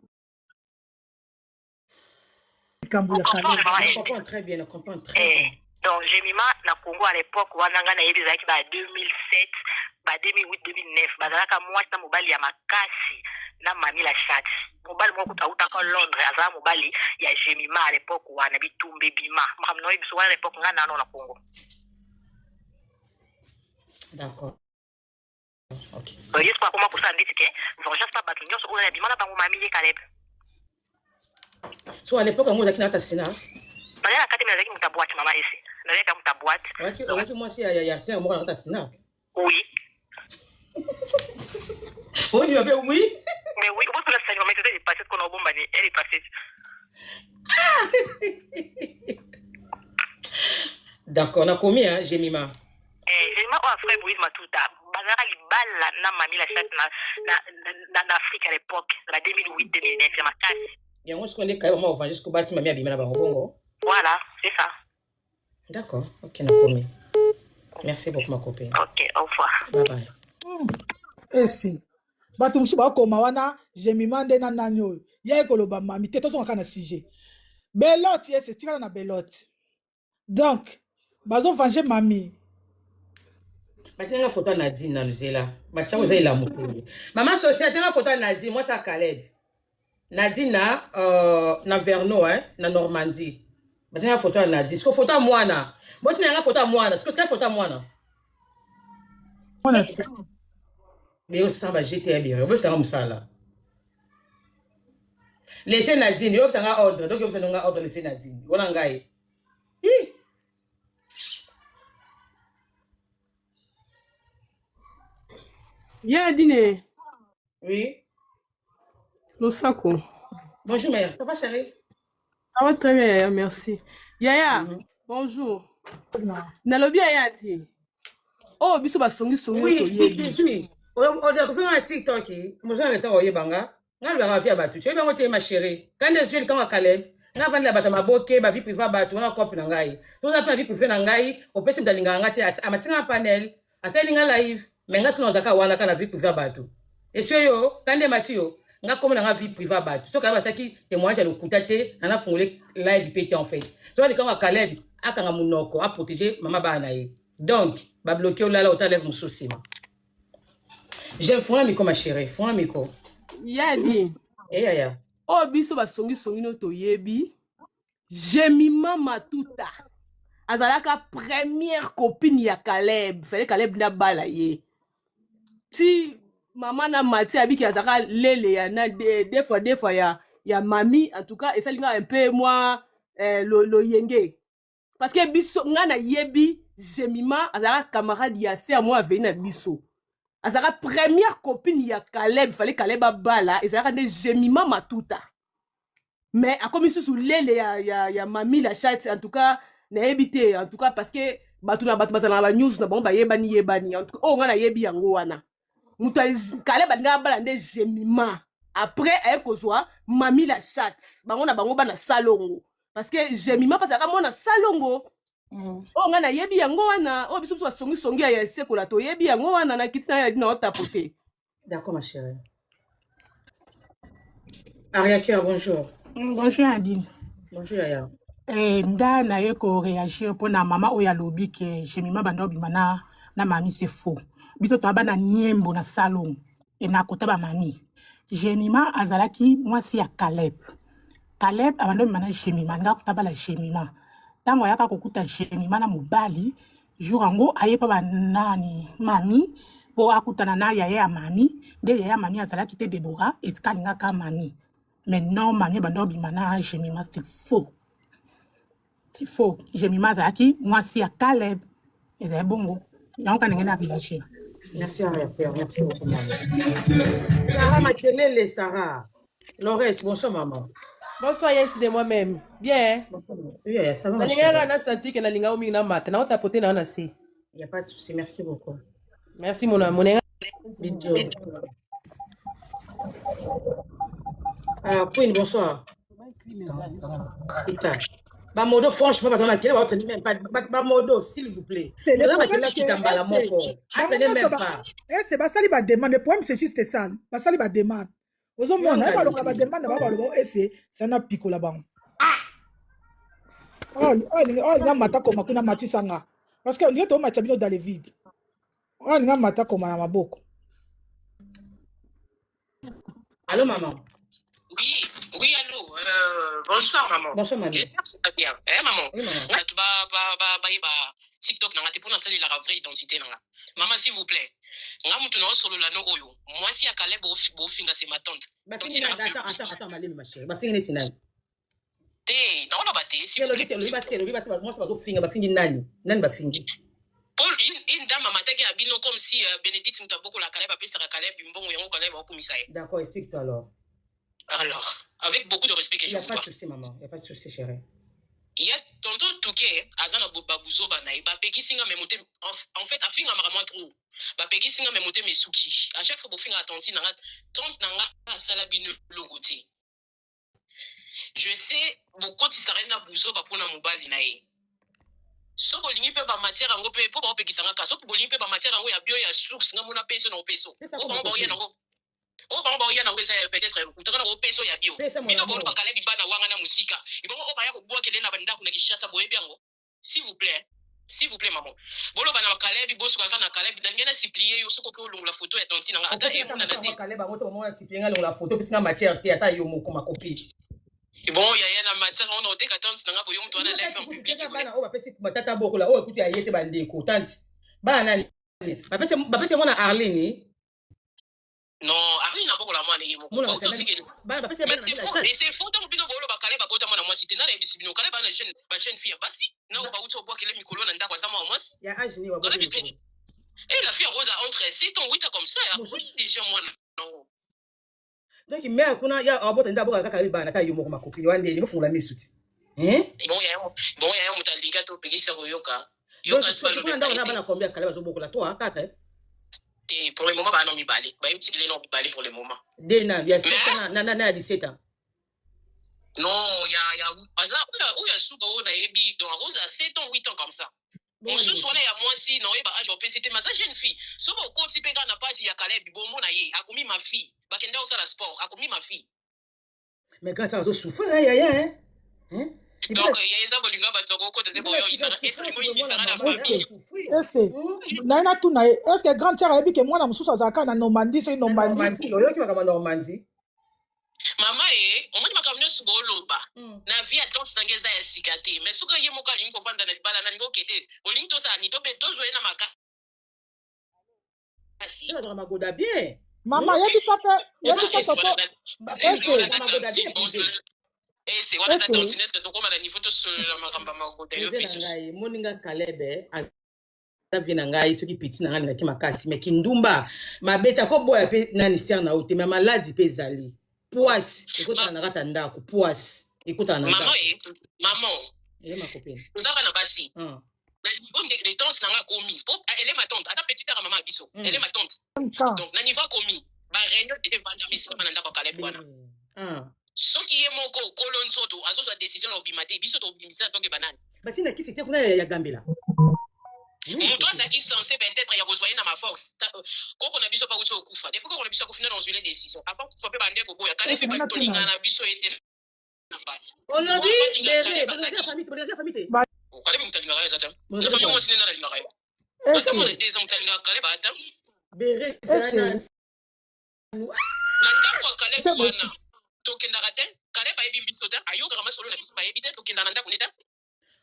Likambo ya Caleb. Je comprends très bien, je comprends très Eh, bien. donc Jemima na Congo à l'époque wana ngai nayebi ezalaki ba 2007, ba 2008, 2009, bazalaka mwasi na mobali ya makasi na mami la chatte. Mobali moko kutu autaka Londres, azala mobali ya Jemima à l'époque wana. Bitumba ebima, makambo na biso wana à l'époque ngai nano na Congo. D'accord. Ok. Donc ye sikoyo akoma kosala ndeti ke vengeance pa bato nyonso oyo abima na bango mami, ye Caleb. So à l'époque yango ozalaki na kati ya Sina. Bazali na kati, me nazalaki moto ya boîte, mama ese, nazalaki moto ya boîte. Ozalaki mwasi ya acteur moko na kati ya Sina. Oui. Ondima mpe oui. Mais oui, obotola sani mama ese, eza passé kona obombani, elle est passée. D'accord, nakomi hein, Jemima. Eh, Jemima oyo frère Moïse Matuta bazalaka libala na mami la chatte na Afrique à l'époque na 2008, 2009 ya makasi. Yango sikoyo nde kaye mama ovange sikoyo basi mami abima na bango bongo. Voilà, c'est ça. D'accord, ok, nakomi. Merci beaucoup ma copine. Ok, au revoir. Bye bye. Esi. Bato mosusu bakoma wana Jemima nde na nani oyo ye koloba mami te, tozonga kaka na sujet Belote. Ese tikala na Belote, donc bazovange mami. Batianga photo ya Nadine na nzela. Batiango eza elamukeli. Mama Sosi atenga photo ya Nadine, mwasi ya Caleb. Nadine na Verno, hein, na Normandie. Batinga photo ya Nadine. Siko photo ya mwana. Botina nga photo ya mwana. Siko tika photo ya mwana. Mwana Mais osamba GT ya biro. Bosanga musala. Laissez Nadine, yo nga ordre. Donc yo nga ordre laissez Nadine. Wana ngai. Hi. Ya Dine. Oui. Losako. Bonjour mère, ça va chérie? Ça va très bien Yaya, merci. Yaya, bonjour. Nalobi Yaya ti. Oh biso basongi songi Oui, to yebi. oui. Okofinga na TikTok, moza na ntango oyeba nga. Nga lobaka vie ya bato. Toyebi yango te ma chérie. Quand des yeux kanga Caleb, nga vandela bato ya maboke, ba vie privée ya bato, wana cope na ngai. Toza mpe na vie privée na ngai, opesi moto alingaka nga te, amati nga na panel, asali nga live, mais nga suna ozaka wana kaka na vie privée ya bato. Esio yo, kande mati yo, nga komona nga vie privée ya bato. Soki asalaki témoignage ya lokuta te, na nafungole live pe te en fait. Soki likambo ya Caleb, akanga monoko, aprotéger mama bana na ye. Donc, ba bloquer olala ota lève mosusu nsima. J'aime fonga micro ma chérie, fonga micro. Ya Dine. Eh yaya. Oh biso basongi songi no to yebi. Jemima Matuta. Azalaka première copine ya Caleb. Fallait Caleb na bala ye. Ti mama na Mati abiki azalaka lele ya na deux fois deux fois ya ya mami en tout cas esali nga un peu moi eh, lo, loyenge parce que biso nga na yebi Jemima azalaka camarade ya sœur moi aveni na biso azalaka première copine ya Caleb fallait Caleb abala ezalaka nde Jemima Matuta mais akomi susu lele ya, ya, ya mami la chatte en tout cas nayebi te en tout cas parce que bato na bato bazala na banews na bango bayebani yebani en tout cas oyo nga nayebi yango wana moto Caleb alingaka abala nde Jemima après aye kozwa mami la chatte bango na bango bana salongo parce que Jemima mpe azalaka mwana salongo oyo nga nayebi yango wana oyo biso biso basongisongi ya esekola toyebi yango wana na kiti na ye na otapo te. D'accord ma chérie. Aria Cœur, bonjour. Bonjour Adine. Bonjour Yaya. Eh, nga naye ko réagir mpona mama oyo alobi ke Jemima banda obima na, na mami c'est faux. Biso toa bana niembo na salon e na kota ba mami. Jemima azalaki mwasi ya Caleb. Caleb abanda obima na Jemima, nga kuta bala Jemima. Ntango ayaka kokuta Jemima na mobali, jour yango aye pa ba nani mami mpo akutana na yaya ya mami, nde yaya ya mami azalaki te Deborah, esika alingaka mami. Mais non, mami abanda obima na Jemima, c'est faux. C'est faux. Jemima azalaki mwasi ya Caleb. Ezali bongo. Yango ka ndenge na réagir. Merci Aria Cœur, merci beaucoup maman. Sarah Makelele, Sarah. Laurette, bonsoir maman. Bonsoir Yes de moi-même. Bien. Oui, yaya, ça va ma Nalingaka chérie. na senti que nalinga yo mingi na mata. Na otapote na na se. Il n'y a pas de souci, merci beaucoup. Merci mon amour. Bisous. Ah, Queen, bonsoir. Putain. Bamodo, franchement, bato makelele baoteni même pas. Bamodo, s'il vous plaît. C'est le Baza problème makelele que akita mbala moko. bango Atene nyonso même ba pas. ese basali bademande. Le problème c'est juste ça, basali bademande, ozomona ye balongola bademande na bango, baloba ese sana pikola bango. Oyo alinga mata koma kuna matisanga parce que ondire tomatisa bino dans le vide. Oyo alinga mata koma na maboko. Allô, maman. Oui, oui, allô. Bonsoir, maman. Bonsoir, mamie. J'espère que ça va bien. Eh, maman. Oui, maman. Nga ba ba ba ba ba TikTok nanga te pona sali la vraie identité nanga. Maman, s'il vous plaît. Nga mutu na solo la no oyo. Moi si akale bo bo finga c'est ma tante. Bafingi Tante nani? na Attends, attends, attends, malemi, ma chérie. Bafingi neti nani? te, na ona ba te, s'il vous Te, lobi plaît. te, lobi ba te, lobi ba te, mwasi bazofinga, bafingi nani? Nani bafingi? Paul une dame amataki ya bino comme si Bénédicte mutu abokola Caleb apesaka Caleb mbongo yango Caleb akumisa ye. D'accord, explique-toi alors. Alors, avec beaucoup de respect que Il je n'y a vous pas de dois. souci, maman. Il n'y a pas de souci, chérie. Ya tonton Touquet aza na babuzoba na ye bapekisi nga me motema en fait afingamaka mwa trop bapekisi nga me motema esuki à chaque fois bofingaka tantine na nga tante na nga asala bino eloko te je sais bokotisaka ye na buzoba mpona mobali na ye soki olingi mpe bamatière yango mpe mpo baopekisa nga ka soki bolingi mpe bamatière yango ya bio ya source nga mona peso na opeso Pesa oyo ko bango baoya makopi. nango oyo bango baoya nango eza ya peut-être ya lokuta kaka opeso ya bio Pesa mon bino amour. bolobaka na libana wanga na mosika ebongo oyo baya kobwakele na bandako na Kinshasa boyebi yango. S'il vous plaît, s'il vous plaît maman, boloba na Caleb bosuka kaka na Caleb nalingi na supplier yo soki okoki olongola photo ya tantine na nga ata Opesi nga emonana matière te mwa Caleb, yango te, maman, na supplier nga longola photo, opesi nga matière te, ata yo moko makopi. Bon yaya na matière wana oteka tante na nga boyo moto wana life en public. Teka bana oyo bapesi matata bokola oyo kutu ya ye te bandeko tante bana nani bapesi bapesi mwana Arline. Non, Arline abokola mwana ye moko. Mwana Bauti basala- otikeli. bana bapesi Mais bana c'est na faux, chasse. et c'est faux ntango bino booloba kale babota mwana mwasi te. Nana yebisi bino kale bana jeune, ba jeune fille ya basi na oyo bauti obwakele mikolo na ndako aza mwana mwasi. Ya age ni Kale waboti. biteni. Et la fille Rosa entre 7 ans, 8 ans comme ça, akoli déjà mwana nango. Donc mère kuna ya abota nde aboka kaka bana kaka yo moko makopini wana ndeni bofungola misu ti. Hein? Bon yaya, bon yaya moto alinga to opekisa koyoka. Donc Yoka soki kuna ndako na bana combien kale bazobokola 3 4 te pour le moment bana mibale. Bayebi lelo mibale pour le moment. De na ya 7 ans na na na ya 17 ans. Non, ya ya aza oyo oyo ya suka oyo nayebi donc akozala 7 ans 8 ans comme ça. Mosusu wana ya mwasi na oyeba age opesi te, mais aza jeune fille. Soki okoti mpe kaka na page ya Caleb, bomona ye akomi ma fille, bakenda kosala sport, akomi ma fille. Mais quand ça azo souffrir hein yaya hein. Hein? Donc ya eza bolinga bato bakokota te boyo oyingisaka na famille. Ese naye natuna ye, est ce que grande sœur ayebi ke mwana mosusu azalaka na Normandie soki Normandie? Normandie oyoki makambo ya Normandie. Mama ye omoni makambo nyonso booloba na vie ya tante na ngai eza ya sika te, mais soki ye moko alingi kovanda na libala nalingi oke te, olingi tosala nini tobe tozwa ye na makasi. Sasa azwaka magoda bien. Mama yebisa mpe yebisa toto ese Magoda bien privé. Ese wana ta Ese. tantine eske tokóma na niveau tosolola makambo ya magoda yo Vie na biso. ngai moninga Caleb eh, aza vie na ngai soki piti na ngai alingaki makasi mais kindumba mabeta koboya mpe nani sere na yo te, mais maladi mpe ezali poise ekotaka na kati ya ndako, poise ekotaka na Mama ndako. ye maman Eye makopene. tozaka na basi Ah. na niveau de tante na nga akomi po elle est ma tante, aza petite ya mama ya biso. Elle est ma tante. Nka. Donc na niveau akomi baréunion ete evandami esalama na ndako ya Caleb wana. Ah. Soki ye moko kolo nzoto azozwa décision na obima te, biso tobimisa toke banani. Batina kisi te kuna ya Gambela. Moto azalaki censé peut-être ya kozwa ye na maforce. Koko na biso pauti okufa, depuis koko na biso akufi nano ozwile décision avant kufa mpe bande koboya Caleb Ese mpe nana tolingana tuna na biso ye te na bana. Olobi Mwa balinga bere Caleb bolingaka azalaki famille te, bolingaka famille te. Caleb moto alingaka ye aza te na Bolingaka famille famille. mwasi nde nani alingaka ye ata ese mwana 2 ans moto alingaka Caleb ata Bere ezala ese nanu. Na ndako ya Caleb te bosi. wana tokendaka te, Caleb ayebi biso te, ayokaka masolo na biso bayebi te, tokendaka na ndako nde te.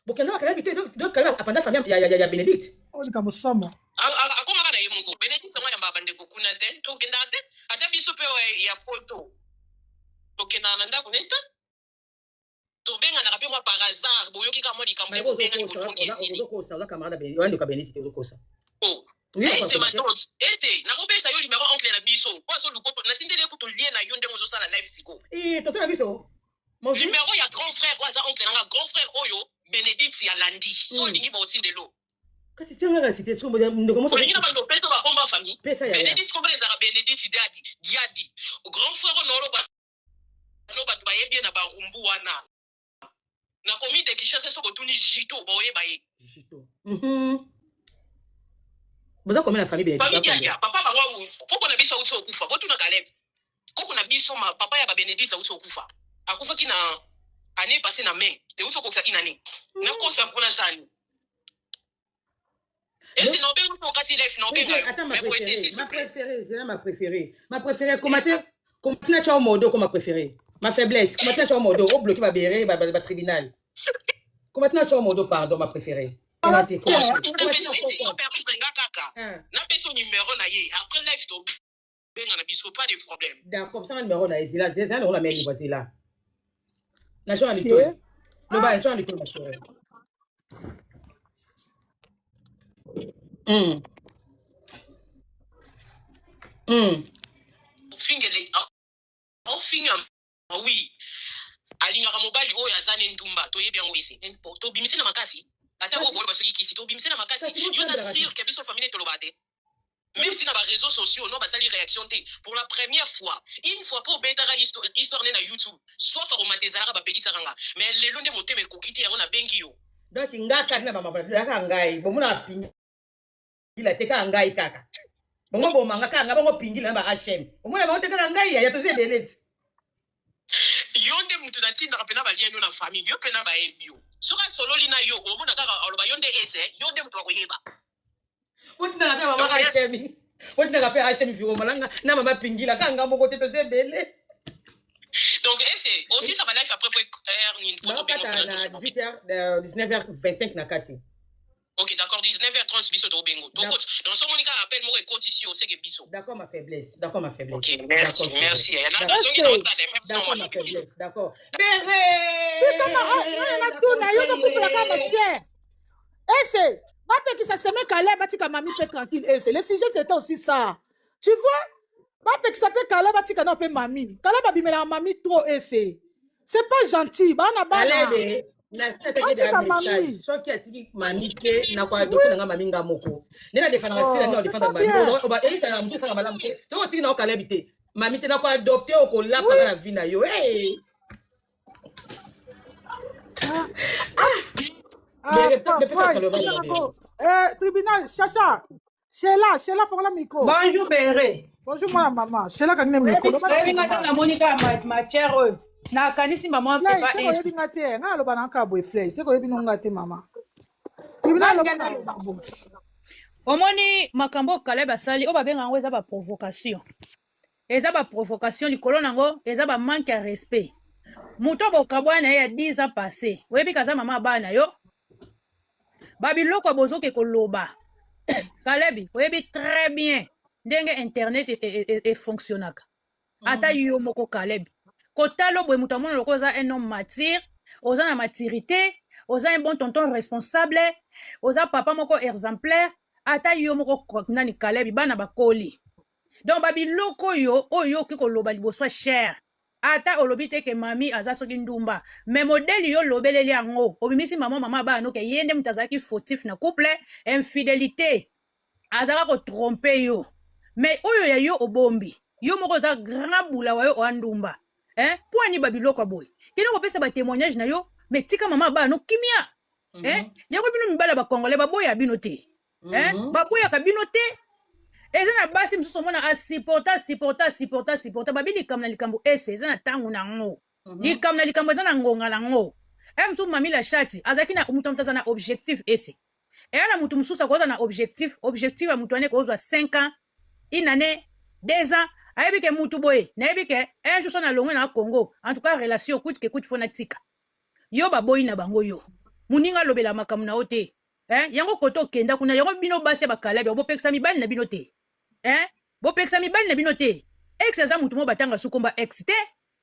Bokendaka Caleb te, donc Caleb apanda famille ya Benedict. Oyo likambo somo. Akomaka na ye moko Benedict yango ayambaka bandeko kuna te, tokendaka te, ata biso mpe oyo ya poto tokendaka na ndako nde te, tobenganaka mpe mwa par hasard, boyoki kaka mwa likambo Mais nde bobengani ozokosa botongi esili. ozokosa oza camarade ya Benedict, oyandoka Benedict te ozokosa. Oh. Oui, Ese okosa ma te. tante ese nakopesa yo numero oncle na biso po azoluka natindeli ye kutu lie na yo ndenge ozosala live siko. Eh, tonton na biso. Mon vieux. Numero ya grand frère oyo aza oncle nanga, grand frère oyo Benedict ya landi so olingi baotindelo. Kasi tianga kasi te soki ndeko moso Olingi na bando opesa bakomba famille. Pesa ya ya. Benedict kombo ezalaka Benedict Diadi Diadi, grand frère oyo naoloba no bato bayebi ye na barumbu wana na commune de Kinshasa, soki otuni jito baoyeba ye. Jito. Boza combien na famille Benedict? Famille Ba combien? Diadia papa bango koko na biso auti okufa, botuna Caleb koko na biso ma papa ya babenedict auti okufa, akufaki na année passée na mai euti okokisa une année nakosa mpona sani ese na obenga mpo okati life na obenga Préféré, yo attends, ma mais boye te préférée, s'il te ma plaît. préférée, c'est là ma préférée. Ma préférée, comment t'es, comment tu as modo comme ma préférée? Ma faiblesse, comment tu as modo, au bloqué ma béré, ma, ma, ma tribunal. Comment tu as modo, pardon, ma préférée? Comment t'es, comment Eh, comment tu as So permettre nga kaka Hein. napesa numéro na ye après life tobenga na biso, pas de problème. D'accord, ça, numéro là, c'est là, c'est ça, on a mis voici là. Na jean te Litol. Le bas, Jean Litol, ma chérie. Ofingele ofinga oui alingaka mobali oyo aza ne ndumba, toyebi yango ese tobimise na makasi ata oyo Kasi, boloba soki kisi tobimise na makasi kasi, yo oza bosambelaka sûr te. ke biso famille toloba te, même si na baréseaux sociaux no basali réaction te pour la première fois, une fois mpo obetaka histoire ne na YouTube soif akomata ezalaka bapekisaka nga, mais lelo nde motema ekoki te, yango nabengi yo. Donc, nga kaka na mama, kaka ngai, bomona pingila te kaka ngai kaka. Bongo bomanga kaka ngai, bongo pingila na ba HM. Omona bango te kaka ngai ya tozo ebele ti. Yo nde moto natindaka mpena balia yo na famille, yo mpena bayebi yo, soki asololi na yo omona kaka aloba yo nde ese yo nde moto akoyeba. Otindaka mpe mama Donc HM. Otindaka mpe HM viroma na nga na mama pingila kaka ngai moko te tozo ebele. Donc ese osisa ba live après près heure nini po tobenga Naokata mpona na tosolola. 18h, 19h25 na kati. Ok, d'accord, 19h30 biso tobengo. Tokoti. Donc so moni kaka appel moko ekotisi yo oseke biso. D'accord ma faiblesse, d'accord ma faiblesse. Ok, merci, D'accord, merci. chérie. Na D'accord. nazongi na otala même D'accord ma faiblesse, d'accord. Béré! Tikama oyo natuna yo tokufela matière. Ese, bapekisa seme Caleb batika mami pe tranquille ese. Le sujet c'était aussi ça. Tu vois? Bapekisa pe Caleb batika na pe mami. Caleb abimelaka mami trop ese. C'est pas gentil, bana bana. Caleb, na Batika message mami. soki atiki mami te nakoadopte nanga mami nga moko nde na defandaka Oh, sila nde c'est odefanda pas mami bien. eyisaka na motu esaka malamu te soki otiki na okaleb te mami te nakoadopte okolapaka na vie na yo Hey! Ah, ah, Bere, fa- lepesa fa- kaloba na bere. Eh, tribunal, Chacha, Sheila, Sheila, fongola micro. Bonjour Béré. Bonjour, moi, maman. Sheila, kanine micro. Loba na oyebi nga ntango tribunal. namoni kaka matière oyo nakanisi mama Flay, epa seko esi oyebi nga te. Nga aloba na nka boye Flay. Seko oyebi nga te, mama. Tribunal nga loba nde na yo. naloba boye omoni makambo oyo Caleb asali oyo babenga yango eza baprovocation eza baprovocation likolo nango eza bamanke ya respect moto oyo bokabwana na ye ya 10 ans passé oyebi kaza mama ya bana na yo babiloko ya bozoke koloba Caleb oyebi très bien ndenge internet efonctionnaka ata yo moko Caleb kotala boye moto amona lokola oza un homme mature oza na maturité oza un bon tonton responsable oza papa moko exemplaire ata yo moko nani Caleb bana bakoli donc babiloko oyo oyo okoki koloba liboso ya cher ata olobi te ke mami aza soki ndumba me modele yo olobeleli yango obimisi mama mama bana noke ye nde moto azalaki fautif na couple infidélité azalaka kotrompe yo me oyo ya yo obombi yo moko oza grand bula wa yo oya ndumba eh? mpo ani babiloko ya boye kende kopesa batémoignage na yo me tika mama bana no kimia eh? Yango bino mibala bacongolais baboya bino te eh? Baboyaka bino te eza na basi mosusu omona asupporta asupporta asupporta asupporta babi likambo na likambo ese eza na ntango nango likambo na likambo eza na ngonga nango e mosusu mami la chati azalaki na moto moto aza na objectif ese eya na motu mosusu akozwa na objectif objectif ya motu wana ekozwa 5 ans une année 2 ans ayebi ke mutu boye nayebi ke un jour so nalongwe na Congo en tout cas relation coûte que coûte fo natika yo baboyi na bango yo moninga alobela makambo na yo te eh? Yango kote okenda kuna yango bino basi ya bakalabi bopekisa mibali na bino te eh? Bopekisa mibali na bino te ex aza mutu moko batanga su komba ex te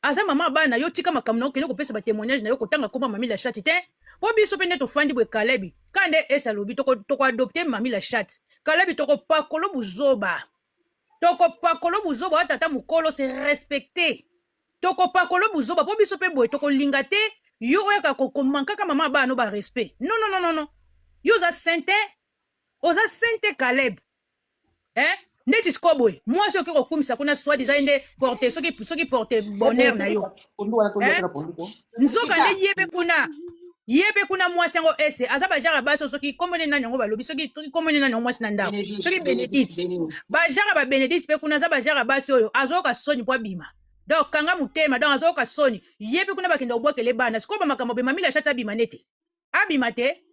aza mama bana yo tika makambo na yo okende kopesa batémoignage na yo kotanga komba mami la chate te mpo biso mpe nde tofandi boye kalebi ka nde ese alobi tokoadopte mami la chate kalebi tokopakolo buzoba tokopakolo buzoba oyo tata mokolo se respecte tokopakolo buzoba mpo biso mpe boye tokolinga te yo oyaka komankaka mama bana no barespect non non non non non yo oza saint te oza saint te Caleb eh? Neti sikoyo boye mwasi okoki kokumisa kuna soi disant ye nde porte soki soki porte bonheur na yo eh? Nzoka nde ye mpe kuna ye mpe kuna mwasi yango ese aza bajara basi oyo soki kombo nde nani yango balobi soki soki kombo nde nani yango mwasi na ndako soki Bénédicte, Bénédicte, Benedicte Bénédicte. bajara ba Benedicte mpe kuna aza bajara basi oyo azoyoka soni mpo abima donc kanga motema donc azoyoka soni ye mpe kuna bakenda kobwakele bana sikoyo bamakambo be mami la chate abima nete abima te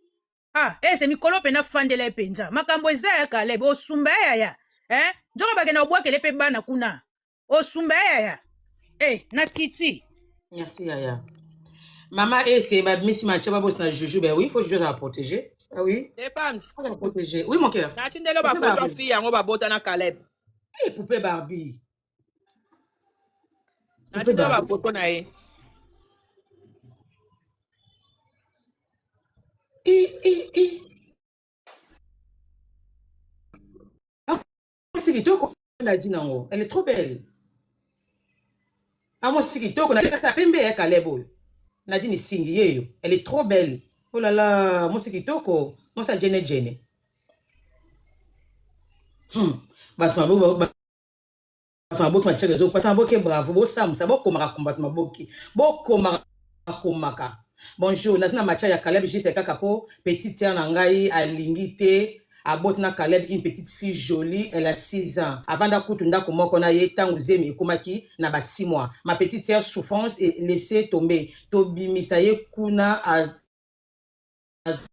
ah ese mikolo mpe nafandela ye mpenza makambo eza ya Kaleb osumba ya yaya eh? Nzoka bakenda kobwakele mpe bana kuna osumba ya yaya eh, na kiti. Merci Yaya. Maman ese babimisi matia babosi na Juju ben oui, il faut Juju azala protéger. Ah oui. Epams. Azala protéger. Oui mon cœur. Natindeli Poupée bafoto Barbie. fille yango babota na Caleb. Eh poupée Barbie. Poupée Natindeli Barbie. bafoto na ye. Eh eh eh. Ah, c'est kitoko na dit nango. Elle est trop belle. Ah moi c'est kitoko na pembe ya Caleb oyo. Nadine Singi yeyo. Elle est trop belle. Oh là là, moi c'est kitoko. Moi ça gêne gêne. Bato maboko bato maboki matiaka ezo bato maboki bravo bosambusa bokomaka koma bato maboki bokomaka komaka. Bonjour, naza na matière ya Caleb juste kaka po petite sœur na ngai alingi te aboti na Caleb une petite fille jolie, elle a 6 ans. Avanda kutu ndako moko na ye ntango zemi ekomaki na ba 6 mois. Ma petite sœur souffrance et laissé tomber. Tobimisa ye kuna aza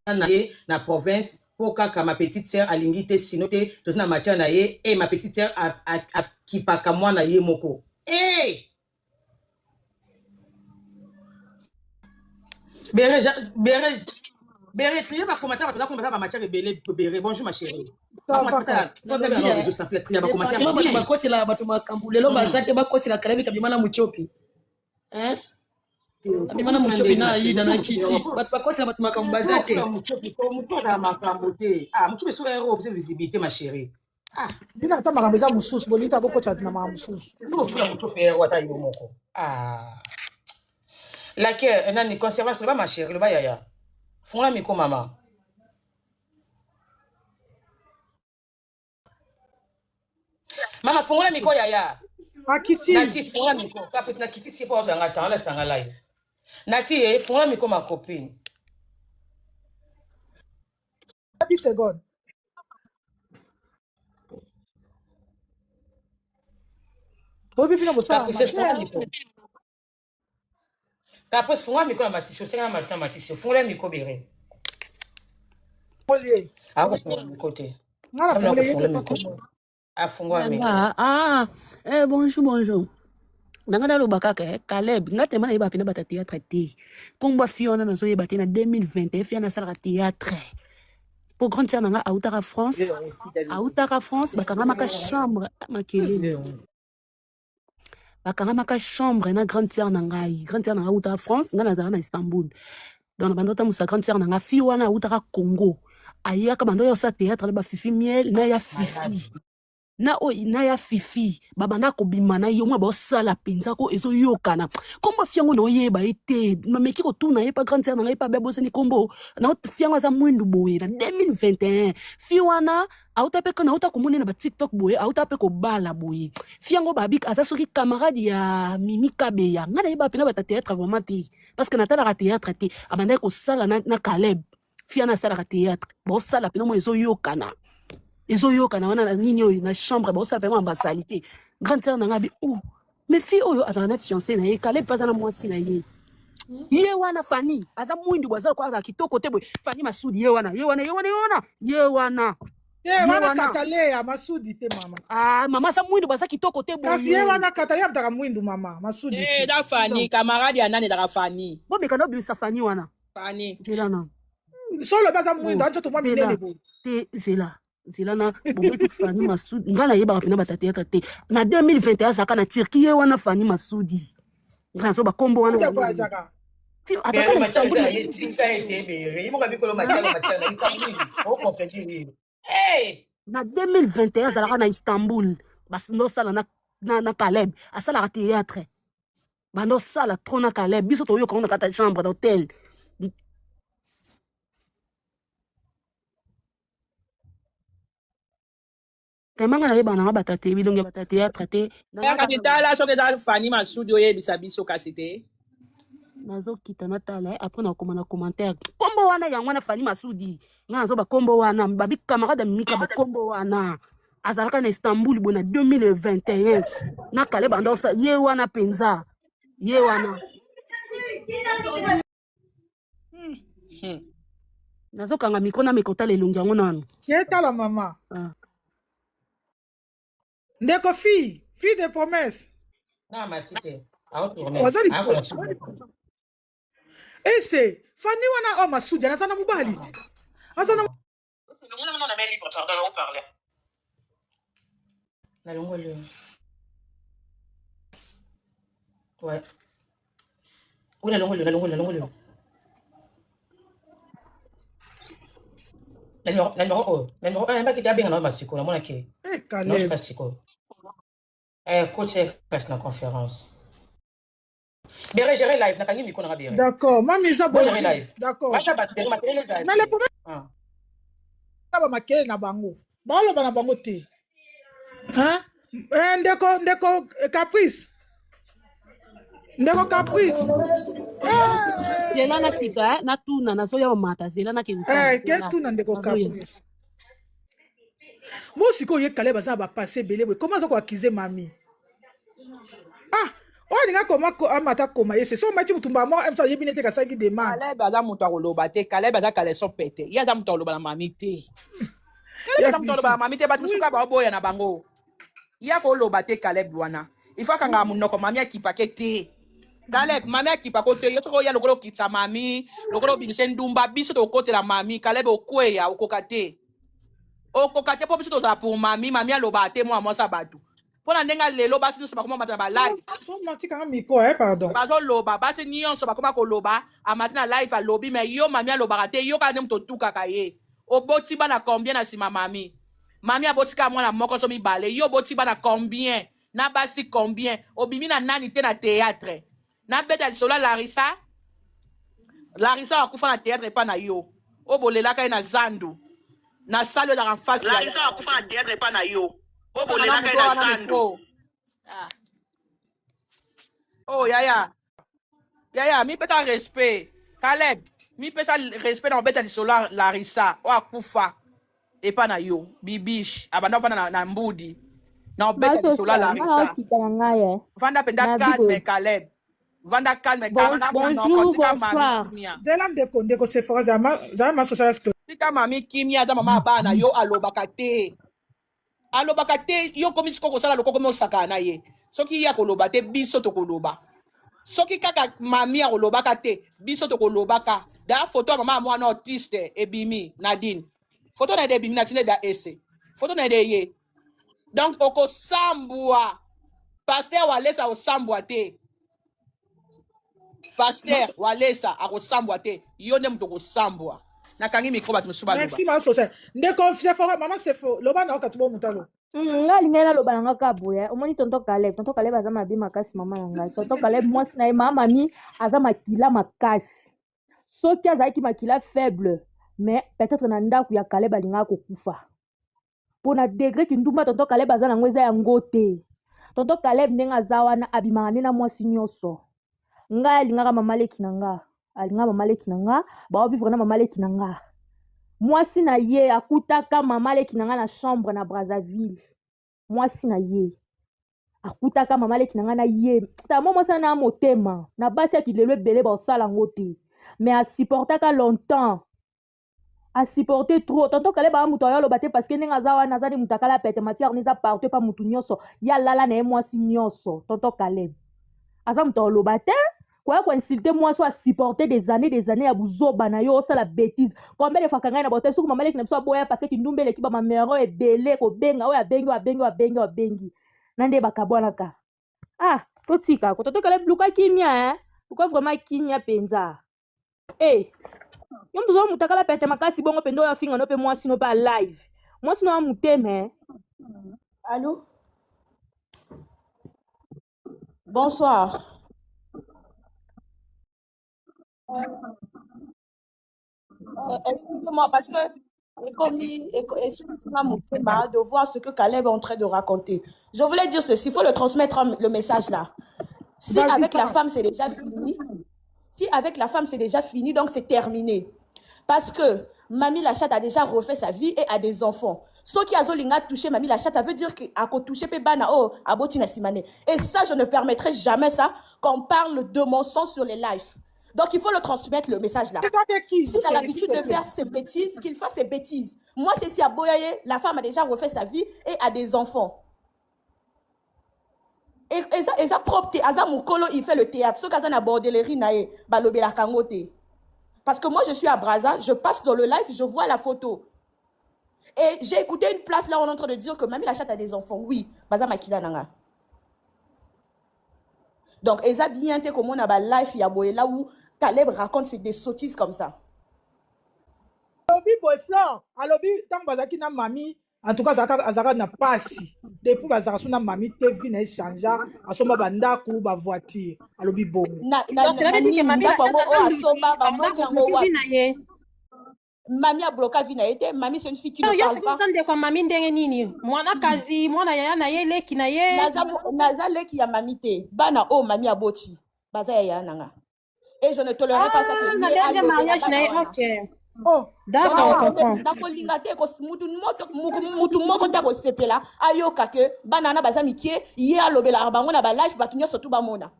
na ye na province mpo kaka ma petite sœur alingi te sino te toza na matière na ye e ma petite sœur akipaka mwana ye moko. Hey! Bere, bere, bere, trier ba commentaire bato baza ba matière ebele bere. Bonjour ma chérie. Ba commentaire, faut Nalobi, na eh, réseau ça fait trier ba commentaire département bato bien. bakoselaka bato makambo lelo baza te bakosela Caleb kabima na muchopi Hein? Abima na muchopi na aida na kiti bato bakosela bato makambo baza te. Mutu azala makambo te. Ah, mutu beso ero obse visibilité ma chérie. Ah, Bino ata makambo eza mosusu bolingi ta bokotisa na makambo mosusu. nous ofula mutu pe ero ata yo moko. Ah. Laquelle nani conservation loba ma chérie loba yaya. Fungola micro mama. Mama fungola micro yaya. Akiti. Nati fungola micro. Kapit na kiti si po azanga temps la sanga live. Nati eh fungola micro ma copine. 10 secondes. Oyebi bino bosala Caprice fungola matière. micro. Caprice fungola micro na matisi osenga na matisi na matisi fungola micro bere. Olie. Ako fungola micro te. Nga na Amina fongole ye kofungola te micro. pakongo. Afungola micro. Nanga, ah, eh, bonjour, bonjour. Nanga naloba kaka eh, Caleb, nga tema nayeba pena bata théâtre te. Kombo ya fille wana nazoyeba te na 2021 fille wana asalaka théâtre. Po grande sœur nanga autaka France, autaka France bakangamaka chambre makelele. Bakangamaka chambre na grande sœur na ngai. Grande sœur na ngai autaka France, nga nazalaka na Istanbul. Donc na bando otambusa grande sœur na nga fille wana autaka Congo. Ayaka bando oyo osala théâtre na ba Fifi Miel na ya Fifi. Na oyo na ya Fifi babanda kobima na ye omwa baosala mpenza ko ezoyokana nkombo fi yango naoyeba ye te mameki kotuna ye pa grande sœur na ngai pa be abosani nkombo na fi yango aza mwindu boye na 2021 fi wana auta mpe nauta komona ye na ba tiktok boye auta mpe kobala boye fi yango babi aza soki camarade ya Mimi Kabeya ngai nayeba mpena bata théâtre vraiment te parce que natalaka théâtre te abandaki kosala na, na Caleb fi wana asalaka théâtre baosala mpena mo ezoyokana ezoyokana wana na nini oyo na chambre baosala mpena basali te grande sœur na ngai abi oh mais fille oyo azalaka na fiancé na ye Caleb mpe aza na mwasi na ye ye wana Fani aza mwindu boye aza lokola azala kitoko te boye Fani Masudi ye wana ye wana ye wana ye wana ye wana Te ye wana wana Kataleya Masudi te mama. Ah, mama aza mwindu boye aza kitoko te Kasi ye boye wana Kataleya mutaka mwindu mama Masudi Eh, te. eza Fani, camarade ya nani ezalaka Fani. Bomeka na obimisa Fani wana. Fani. Nzela na. Solo baza mwindu Oh, anzoto mwa nzela minene boye. te nzela nzela na bobeti Fani Masudi ngai nayebaka mpena bata théâtre te na 2021 azalaka na Turquie ye wana Fani Masudi ngai nazo bakombo wana Masudi yango avoyageaka. ataka Bere na matière Istanbul eza na ye tika ye te bere. Ye moko abikolo matière matière na likambo nini? O contredire ye. Hey! Na 2021 azalaka na Istanbul bandosala na, na, na Caleb asalaka théâtre bandosala trop na Caleb biso toyoka ngo na kati ya chambre d'hôtel. Tema nga nayeba nanga bata te bilongi ya bata théâtre te na nga Kasi kaka tala soki eza Fani Masudi oyebisa biso kasi te. Nazokita natala eh, après nakoma na commentaire kombo wana yango wana Fani Masudi nga nazoba kombo wana babi camarade ya Mimika bakombo wana azalaka na Istanbul boye na 2021 na Caleb andosa ye wana mpenza ye wana. Nazokanga micro na meka otala elongi yango nanu. Ke tala mama. Ah. Ndeko fille, fille de promesse. Na matite. Ao tourner. Oza Ako likolo. la chimbo. Ese, Fani wana o Masudi aza na mobali te. Aza na Na longoli. Ouais. Oui, na longoli, na longoli, na longoli. Na numéro, na numéro oyo. Na numéro oyo, nayebaki te abenga na masiko, namonaki. Eh, Non, Caleb. pas sikoyo. Eh, coach kasi na conférence. Bere gérer live, nakangi micro nanga bere. D'accord, mami eza Bo gérer bonjour. live. D'accord. Bacha bato bere makelele ezala Mais le te. problème Ah. na ba makele na bango. Baoloba na bango te. Hein? Eh, ndeko ndeko eh, Caprice. Ndeko Caprice. Zela natika eh, natuna nazoya omata zela nake kotala Eh, ke zela tuna ndeko nazoya. Caprice. Bo sikoyo ye Caleb aza na ba passé ebele boye. Comment aza ko accuser mami? Ah, oyo alinga koma ko amata koma ye se so omati mutumba moko emso ayebi nete kasalaki demande. Caleb aza moto akoloba te. Caleb aza caleçon pete. Ye aza moto akoloba na mami te. Caleb Ya aza moto akoloba na mami te. Bato mosusu Oui. kaka baoboya na bango. Ye akoloba te Caleb wana. Il faut akangaka monoko mami akipake te. Caleb, mami akipa kote yo soki oya lokola okitisa mami, lokola obimisa ndumba, biso tokotela mami. Caleb okweya, okoka te. Okoka te mpo biso tozala pour mami, mami alobaka te mwana mwasi ya bato. Mpo na ndenge ya lelo basi nyonso bakoma mata na ba live. Tikanga micro, eh, pardon. Bazoloba, basi nyonso bakoma koloba, amati na live alobi, mais yo mami alobaka te, yo kaka nde moto otukaka ye. Oboti bana combien na nsima mami? Mami aboti kaka mwana moko so mibale, yo oboti bana combien? Na basi combien? Obimi na nani te na théâtre? Nabeta lisolo ya Larissa. Larissa akufa na théâtre epa na yo. Oyo bolelaka ye na zandu. Na salle oyo ezalaka en face ya Larissa akufa na théâtre epa na yo. Oyo Okanga na bolelaka ye moto na wana zandu. micro. Ah. Oh yaya. Yaya, mipesa respect. Caleb, mipesa respect na obeta lisolo ya Larissa oyo akufa epa na yo. Bibiche abanda ofanda na, na mbudi. Na obeta lisolo ya Masosa, nga Larissa. naokita na ngai eh. Vanda penda Na calme biko. Caleb. Vanda calme Bon, kanga monoko bonjour, tika mami bonsoir. kimia. Zela ndeko, ndeko Sephora, zala ma, zala ma social Tika mami kimia aza mama ya bana yo alobaka te. Alobaka te yo komi sikoyo kosala lokoko komi osakana na ye. Soki ye akoloba te biso tokoloba. Soki kaka mami akolobaka te biso tokolobaka. Da photo ya mama ya mwana autiste ebimi Nadine. Photo na ye ebimi na tinde da ese. Photo na ye ye. Donc okosambwa. Pasteur Walesa osambwa te. Pasteur Walesa akosambwa te. Yo nde moto okosambwa. Nakangi micro bato mosusu baloba. Merci ma social. Ndeko Sephora, mama Sefo, loba na okati bo mutalo. Nga alingai naloba na nga kaka boye omoni tonton Caleb, tonton Caleb aza mabe makasi mama na ngai. Tonton Caleb mwasi na ye mama mami aza makila makasi. Soki azalaki makila faible, mais peut-être na ndako ya Caleb alingaka kokufa. Pona degre kindumba tonton Caleb aza nango eza yango te. Tonton Caleb ndenge aza wana abimaka nde na mwasi nyonso. Ngai alingaka mama leki na nga, alingaka mama leki na nga, bao vivre na mama leki na nga. Mwasi na ye akutaka mama leki na nga na chambre na Brazzaville. Mwasi na ye akutaka mama leki na nga na ye. Tamo mwasi na motema na basi ya kilelo ebele baosala yango te. Mais asupportaka longtemps. A supporter trop tonton Caleb aza mutu ayo aloba te parce que ndenge aza wana aza nde mutu akala pete matière wana eza partout epa mutu nyonso ye alala na ye mwasi nyonso tonton Caleb aza mutu aloba te koya ko insulter mwasi oyo a supporter des années des années ya buzoba na yo osala bêtise combien de fois kangai na bote soki mama leki na biso aboya parce que kindumba eleki ba mamero ebele kobenga oyo abengi oyo abengi oyo abengi oyo abengi na nde bakabwanaka ah totika ko tonton Caleb luka kimia hein luka vraiment kimia penza Eh, yo moto oza mutakala pete makasi bongo mpenza oyo afinga no mpe mwasi no mpe a live mwasi no ya motema eh. Allô? Bonsoir. Excusez-moi parce que ekomi esukisima motema de voir ce que Caleb est en train de raconter. Je voulais dire ceci, il faut le transmettre le message là. Si Vas-y, avec la parle. femme c'est déjà fini, si avec la femme c'est déjà fini, donc c'est terminé. Parce que Mamie la chatte a déjà refait sa vie et a des enfants. Ce qui a Zolinga touché Mamie la chatte, ça veut dire qu'à touché Pebana, oh, à Botina Simane. Et ça, je ne permettrai jamais ça, qu'on parle de mon sang sur les lives. Donc, il faut le transmettre, le message là. C'est toi t'es qui? S'il a S'il l'habitude te de plaît. faire ses bêtises, qu'il fasse ses bêtises. Moi, c'est si à Boyaye, la femme a déjà refait sa vie et a des enfants. Et ça propre, aza mukolo, il fait le théâtre. Ce qu'aza na bordellerie na ye, balobela kango te. Parce que moi, je suis à Brazza, je passe dans le live, je vois la photo. Et j'ai écouté une place là, on est en train de dire que Mamie la chatte a des enfants. Oui, baza makila nanga. Donc, eza bien te comme on a ba live ya boye là où Caleb raconte c'est des sottises comme ça. Alobi boye Flore, alobi tango bazalaki na mami, en tout cas azalaka azalaka na pasi. Depuis bazalaka so na mami te vie na ye changea, asomba ba ndako, ba voiture. Alobi bongo. Na na Donc, cela na veut dire que nini Mami la ndako yango chatte aza oyo ndoki, asomba banda bamoni yango kobloke vie wapi? na ye. Mami abloka vie na ye te. Mami c'est une fille qui Non, ne yo parle soki pas. oza ndeko ya mami ndenge nini? Mwana kazi, mwana yaya na ye, leki na ye. Naza naza leki ya mami te. Bana oyo mami aboti baza ya yaya na nga. Et je ne tolérerai pas ça Ah, que na ye deuxième alobela mariage na bana ye, wana. ok. Oh, D'accord, on Donc comprend. nakolinga te mutu moto mutu moko te akosepela ayoka ke bana wana baza mikie ye alobelaka bango na ba live bato nyonso tu bamona.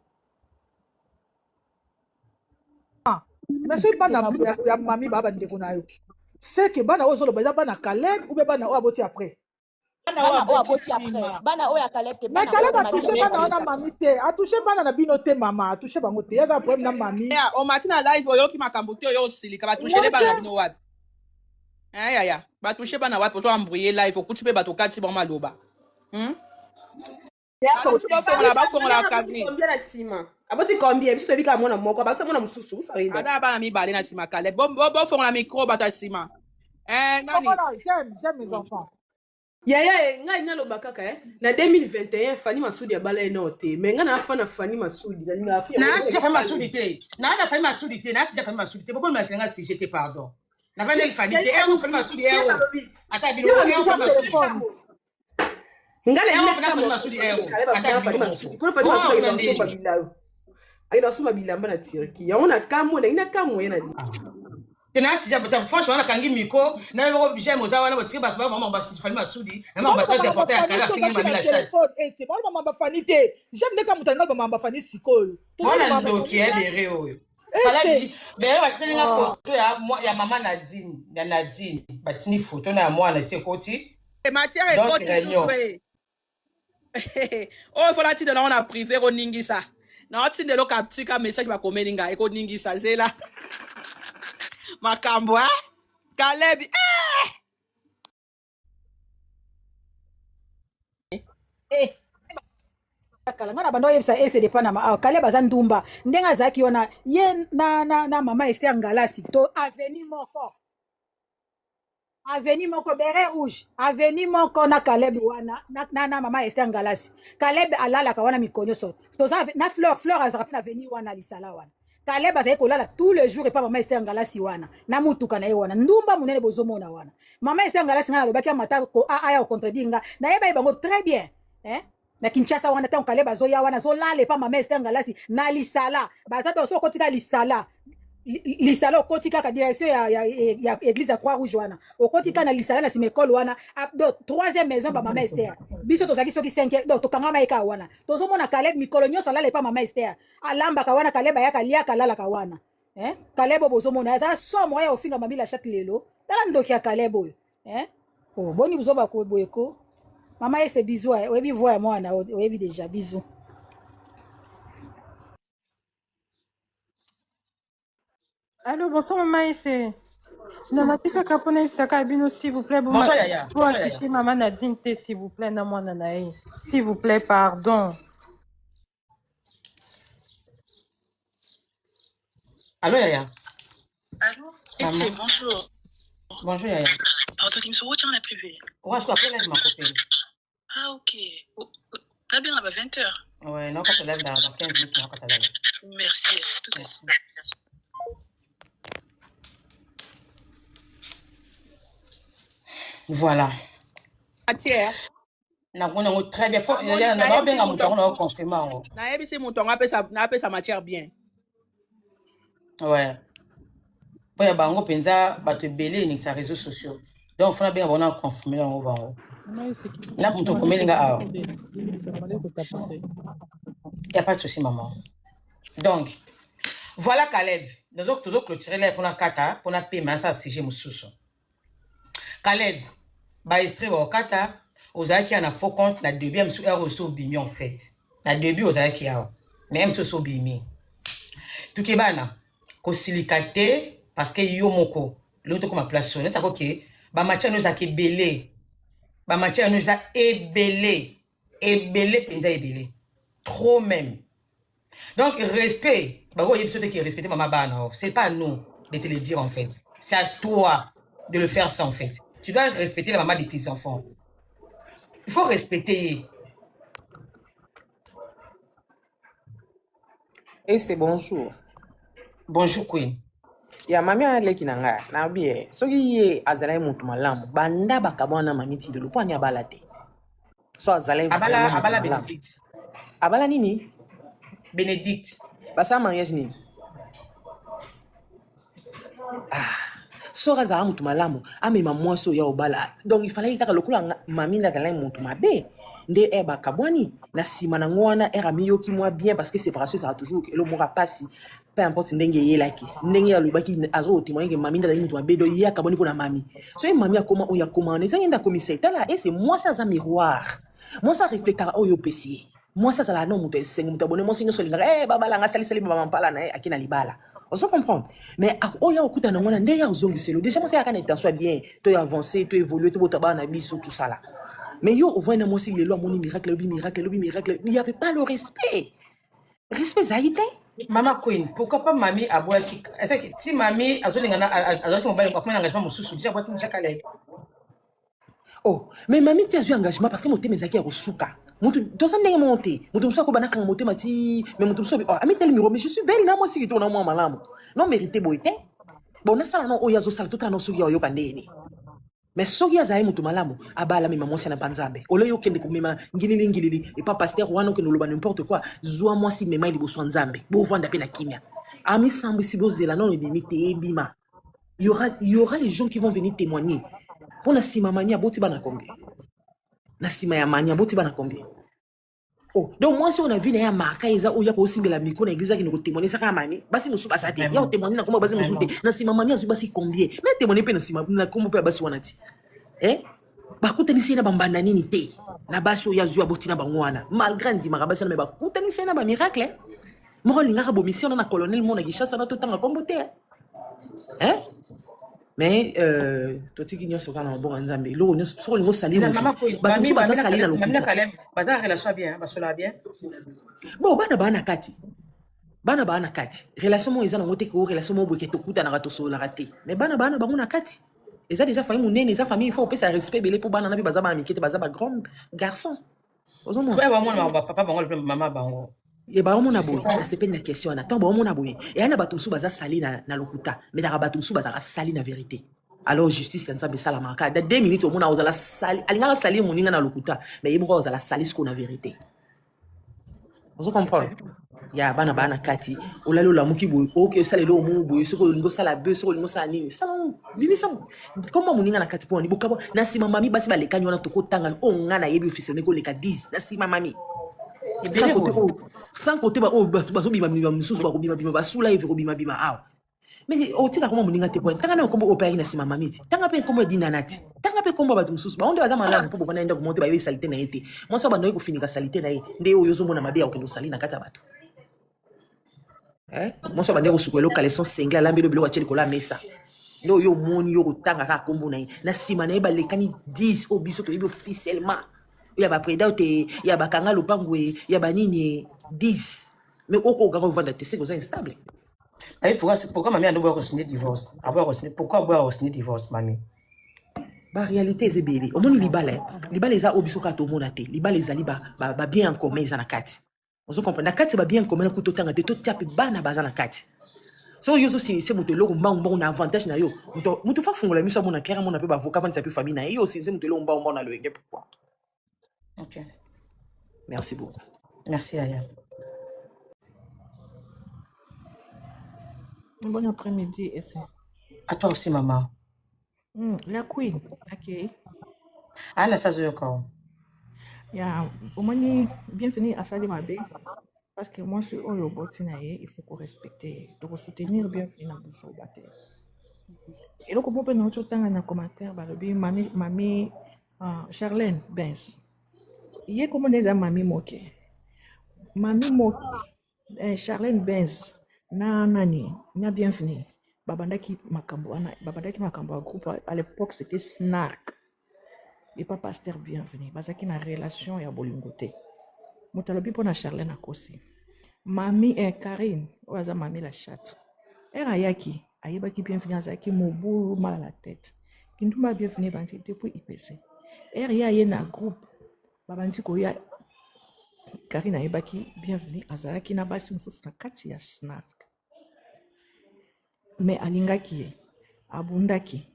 Mais soki bana ya, ya mami ba bandeko na yo. C'est que bana oyo ozoloba eza bana Caleb ou bien bana oyo aboti après. Bana oyo aboti après. Bana oyo ya Caleb te. Mais Bana oyo Caleb mami atouche aboti. bana wana mami te. Atouche bana na bino te mama. Atouche bango te. Aza problème na mami. Ya, omati na live oyoki makambo te oyo osilika batouchele bana na bino wapi Eh, yaya batouche bana wapi ozo embrouille live okuti mpe bato okati bango maloba Hmm? Batouche bafongola bafongola aboti kagni combien na nsima aboti combien biso toyebi kaka mwana moko abakisa mwana mosusu farida ada bana mibale na nsima Caleb bofongola micro bato ya nsima Eh, nani Voilà, j'aime, j'aime mes enfants. Yaya e ngai naloba kaka e na 2021 Fanny Masudi abala ye nao te mais ngai nafa na Fanny Masudi nalingaka fi yango Na eloko si Fanny ya Masudi te. Na na Fanny Masudi te. Na si Fanny Masudi te. Boboni mashinga sujet te pardon. Na vaneli Fanny te. Eh, Fanny Masudi eh. Ye balobi Ata bino ye eh balobi Fanny Masudi. ngai Eh nalingi na Fanny nakamwa Masudi eh. Caleb Ata abala Fanny bino Masudi moko. mpona Fanny Oh Masudi kuna akenda kosomba ndeni. bilamba akenda kosomba bilamba na Turquie yango nakamwe nalingi nakamwe ye na Te na si jabota franchement na kangi micro na moko j'aime oza wana botiki bato ba mama ba Fanny Masudi. Na mama ba Baloba très makambo important ya Fanny kala te fingi ozalaki mami na la chatte. telefone ese baloba makambo Fanny te. J'aime ndeka moto alinga aloba makambo Fanny sikoyo. Mwana Tozoloba makambo ndoki Fanny ya te. bere oyo. Ese. Kalabi, bere batindi nga Ah. photo ya ya mama Nadine, ya Nadine, batindi photo na ya mwana esi ekoti. matière Donc ekoti réunion. susu oyo fola tindela ngo na privé ekoningisa naotindela okaptika message bakomeli ngai ekoningisa zela makambo a Caleb eh! Eh. Kala ngai na banda oyebisa ese depa na awa Caleb aza ndumba ndenge azalaki wana ye na mama Esther Ngalasi to avenue moko avenue moko beret rouge avenue moko na Caleb wana na mama Esther Ngalasi. Caleb alalaka wana mikolo nyonso toza na Fleur. Fleur azalaka mpe na avenue wana lisala wana. Caleb azali kolala tous les jours epa mama Esther Ngalasi wana na mutuka na ye wana ndumba monene bozomona wana. Mama Esther Ngalasi ngai nalobaki amata aya kocontredire nga nayeba ye bango très bien eh? Na Kinshasa wana ntango Caleb azoya wana azolala epa mama Esther Ngalasi na lisala baza to so okoti kaka lisala lisala okoti kaka direction ya église ya Croix Rouge wana okoti kaka na lisala na nsima ekole wana donc troisième maison ba mama Esther biso tozalaki soki 5 donc tokangama ye kaka wana tozomona Caleb mikolo nyonso alala epa mama Esther alambaka wana Caleb ayaka aliaka alalaka wana eh? Caleb oyo bozomona aza somo aya ofinga mami la chatte lelo tala ndoki ya Caleb oyo eh? Oh, boni buzoba ko boye ko mama ese bisou eh, oyebi voix ya mwana oyebi déjà bisou. Allô, bonsoir maman Esse. Namati kaka mpona yebisaka bino s'il vous plaît Bonsoir yaya. bo Bonsoir yaya. affiche mama Nadine te s'il vous plaît na mwana na ye. S'il vous plaît, pardon. Allô yaya. Allô? Ese, Maman. bonjour. Bonjour yaya. Pardon, tu me retiens la privée. Ouais, je crois après live ma copine. Ah, ok. T'as bien à 20h. Ouais, non, quand live dans 15 minutes, non, quand live. Merci. Tout à Merci. Voilà. Matière Nakomona yango très bien. Faut namoni yaya na nayebisi babenga moto moto yango na confirmer yango. nayebisi moto yango apesa matière bien. Ouais. Po ya bango penza bato ebele eningisa réseaux sociaux. Donc faut nabenga bango na confirmer yango bango. Na moto okomeli nga awa. Y a pas de souci maman. Donc voilà Caleb. Tozo clôturer live pona kata pona pema sa sujet mosusu. Caleb, ba extrait ba okata ozalaki ya na faux compte na début ya mosusu heure oso obimi en fait. Na début ozalaki awa. Mais mosusu oso obimi. Tukebana kosilika te parce que yo moko lelo tokoma place oyo nesaka oke ba matière no ezalaka ebele. Ba matière no eza ebele. Ebele mpenza ebele. Trop même. Donc respect, bah ouais, il qui respecter maman bana. C'est pas à nous de te le dire en fait. C'est à toi de le faire ça en fait. Tu dois respecter la maman de tes enfants. Il faut respecter. Et c'est bonjour. Bonjour Queen. Ya mami aleki na ngai nayebi ye soki ye azalaki motu malamu banda bakabwana mami ti lelo mpo ani abala te so azalaki Abala vraiment motu abala malamu Bénédicte. abala nini Bénédicte. basala mariage nini soki azalaka motu malamu amema mwasi oyo ya obala donc ifalaki kaka lokola mami nde azalaki motu mabe nde ere bakabwani na nsima nango wana ere amiyoki mwa bien parce que séparation ezalaka toujours elo moko ya pasi. Peu importe ndenge eyelaki, ndenge alobaki azo kotémoigne ke mami nde azalaki moto mabe, donc ye akabwani mpo na mami. Soki mami akoma oyo akoma wana, ezangi nde akomisa ye. Tala, ese mwasi aza miroir. Mwasi areflectaka oyo opesi ye. Mwasi azalaka no moto ya esengo, moto ya bonheur. Mwasi nyonso alingaka eh, babala nga salisali bamampala na ye ake na libala. Ozo comprendre? Mais oyo akokutana nango wana nde ye azongiselo. Déjà mwasi ayaka na intention ya bien, to ya avancer, to évoluer, to bota bana na biso, tout ça là. Mais yo ovandi na mwasi lelo amoni miracle, alobi miracle, alobi miracle, il y avait pas le respect. Respect ezalaki te. Mama Queen, pourquoi pas mami aboyaki ezaki ti mami azolinga na azalaki mobali akomi na engagement mosusu déjà aboyaki déjà Caleb. Oh, mais mami ti azwi engagement parce que motema ezalaki ya kosuka. Mutu toza ndenge moko te. Mutu mosusu akoba nakanga motema ti mais mutu mosusu oh, amitali miro mais je suis belle na mwasi kitoko na mwa malamu. Non mérité boye te. Bon nasala no oyo azosala totala no soki ayoka ndenge nini. Mais soki azali mutu malamu abala mema mwasi na banzambe. Ole yo kende komema ngilili ngilili et pas pasteur wana okende oloba n'importe quoi. Zwa mwasi mema ye liboso ya Nzambe. Bovanda pe na kimia. Amisambwisi bozela nono ebimi te ebima. Il y aura les gens qui vont venir témoigner. Mpo na nsima mami aboti bana combien? Na nsima ya mami aboti bana combien? Oh, donc mwasi oyo na vie na ye amarka eza oyo ya kosimbela micro na église akende kotémoigner ezaka ya mami. Basi mosusu baza te. Ya kotémoigner na kombo ya basi mosusu te. Na nsima mami azwi basi combien? Mais témoigner mpe na nsima na kombo mpe ya basi wana ti. Eh? Bakutanisi ye na bambanda nini te? Na basi oyo azwi aboti na bango wana. Malgré andimaka basi wana mais bakutanisi ye na ba miracle. Eh? Moko alingaka bomisi wana na colonel mona Kinshasa na totanga kombo te. Hein? Mais totiki nyonso kaka na maboko ya Nzambe. Eloko nyonso soki olingi osali Na moto, mama Queen, bato mami mosusu baza mami na sali na Caleb, mami na lokuta. Caleb baza na relation bien, basolaka bien. Bon, bana baa na kati. Bana baa na kati. Relation moko eza nango te ko relation moko boye ke tokutanaka tosololaka te. Mais bana baa na bango na kati. Eza déjà famille monene, eza famille il faut opesa respect ebele mpo bana na mpe baza bana mike te, baza ba grand garçon. Ozomona? Soki bamona ba papa bango mpe mama bango. Ye baomona boye nasepeli na question wana ntango baomona boye eya na bato mosusu baza sali na lokuta mais daka bato mosusu bazalaka sali na vérité. Alors justice ya Nzambe esalamaka kaka da 2 minutes omona ozala sali alingaka sali moninga na lokuta mais ye moko ozala sali sikoyo na vérité. Ozo comprendre? Ya bana baa na kati olali olamuki boye okoki osala eloko moko boye soki olingi osala be soki olingi osala nini sala bimisa komba moninga na kati mpona bokabwa na nsima mami basi balekani wana tokotanga oyo nga nayebi officiellement koleka 10 na nsima mami sans côté oyo sans côté ba oyo bazobima bima misusu bakobima bima basula eve kobima bima awa mais otika komba moninga te point tanga na kombo oyo payaki na nsima mami te tanga mpe kombo ya dinana te tanga mpe kombo ya bato mosusu bango nde baza malamu mpo bovanda ye ndako moko te bayebi salite na ye te mwasi oyo bandoki kofinika salite na ye nde oyo ozomona mabe ya kokende kosali na kati ya bato. Eh? Mwasi oyo abandaki kosukola eloko caleçon sengle alambeli biloko atie likolo ya mesa nde oyo omoni yo kotanga kaka kombo na ye na nsima na ye balekani 10 oyo biso toyebi officiellement ya bapreda te ya bakanga lopango ye ya banini ye 10 mais okoka kovanda te seke oza instable. Ayi pourquoi mami ando boya ko signer divorce? Aboya ko signer pourquoi aboya ko signer divorce mami? Ba réalité eza ebele. Omoni libala, eh? Libala eza oyo biso kaka tomona te. Libala ezali ba bien en commun eza na kati. Ozo comprendre? Na kati ba bien commun kutu totanga te, totia pe bana baza na kati. Soki yo ozosilise moto eloko mbangu mbangu na avantage na yo, moto fa fungola miso amona clair, amona pe ba avocat avandisa pe famille na ye, yo osilise moto eloko mbangu mbangu na loyenge pourquoi? Ok. Merci beaucoup. Merci Aya. Bon après-midi, Esse. À toi aussi maman. La Queen, ok. Ana sazoyoka. Ya, omoni bienvenue asali mabe parce que mwasi oyo oboti na ye il faut ko respecter ye. Toko soutenir bienvenue na buzoba te. Eloko moko mpe nauti otanga na commentaire balobi mami mami Charlène Benz. Ye komona eza mami moke. Mami moke Charlène Benz na nani na bienvenue babandaki makambo wana, babandaki makambo ya groupe à l'époque c'était Snark et pas pasteur bienvenue, bazalaki na relation ya bolingo te. Moto alobi mpona Charlène akosi. Mami Karine oyo aza mami la chatte. Ere ayaki ayebaki bienvenue azalaki mobulu mal à la tête. Kindumba bienvenue bandi depuis IPC. Ere ye aye na groupe babandi koya Karine ayebaki bienvenue azalaki na basi mosusu na kati ya Snark. Mais alingaki ye, abundaki.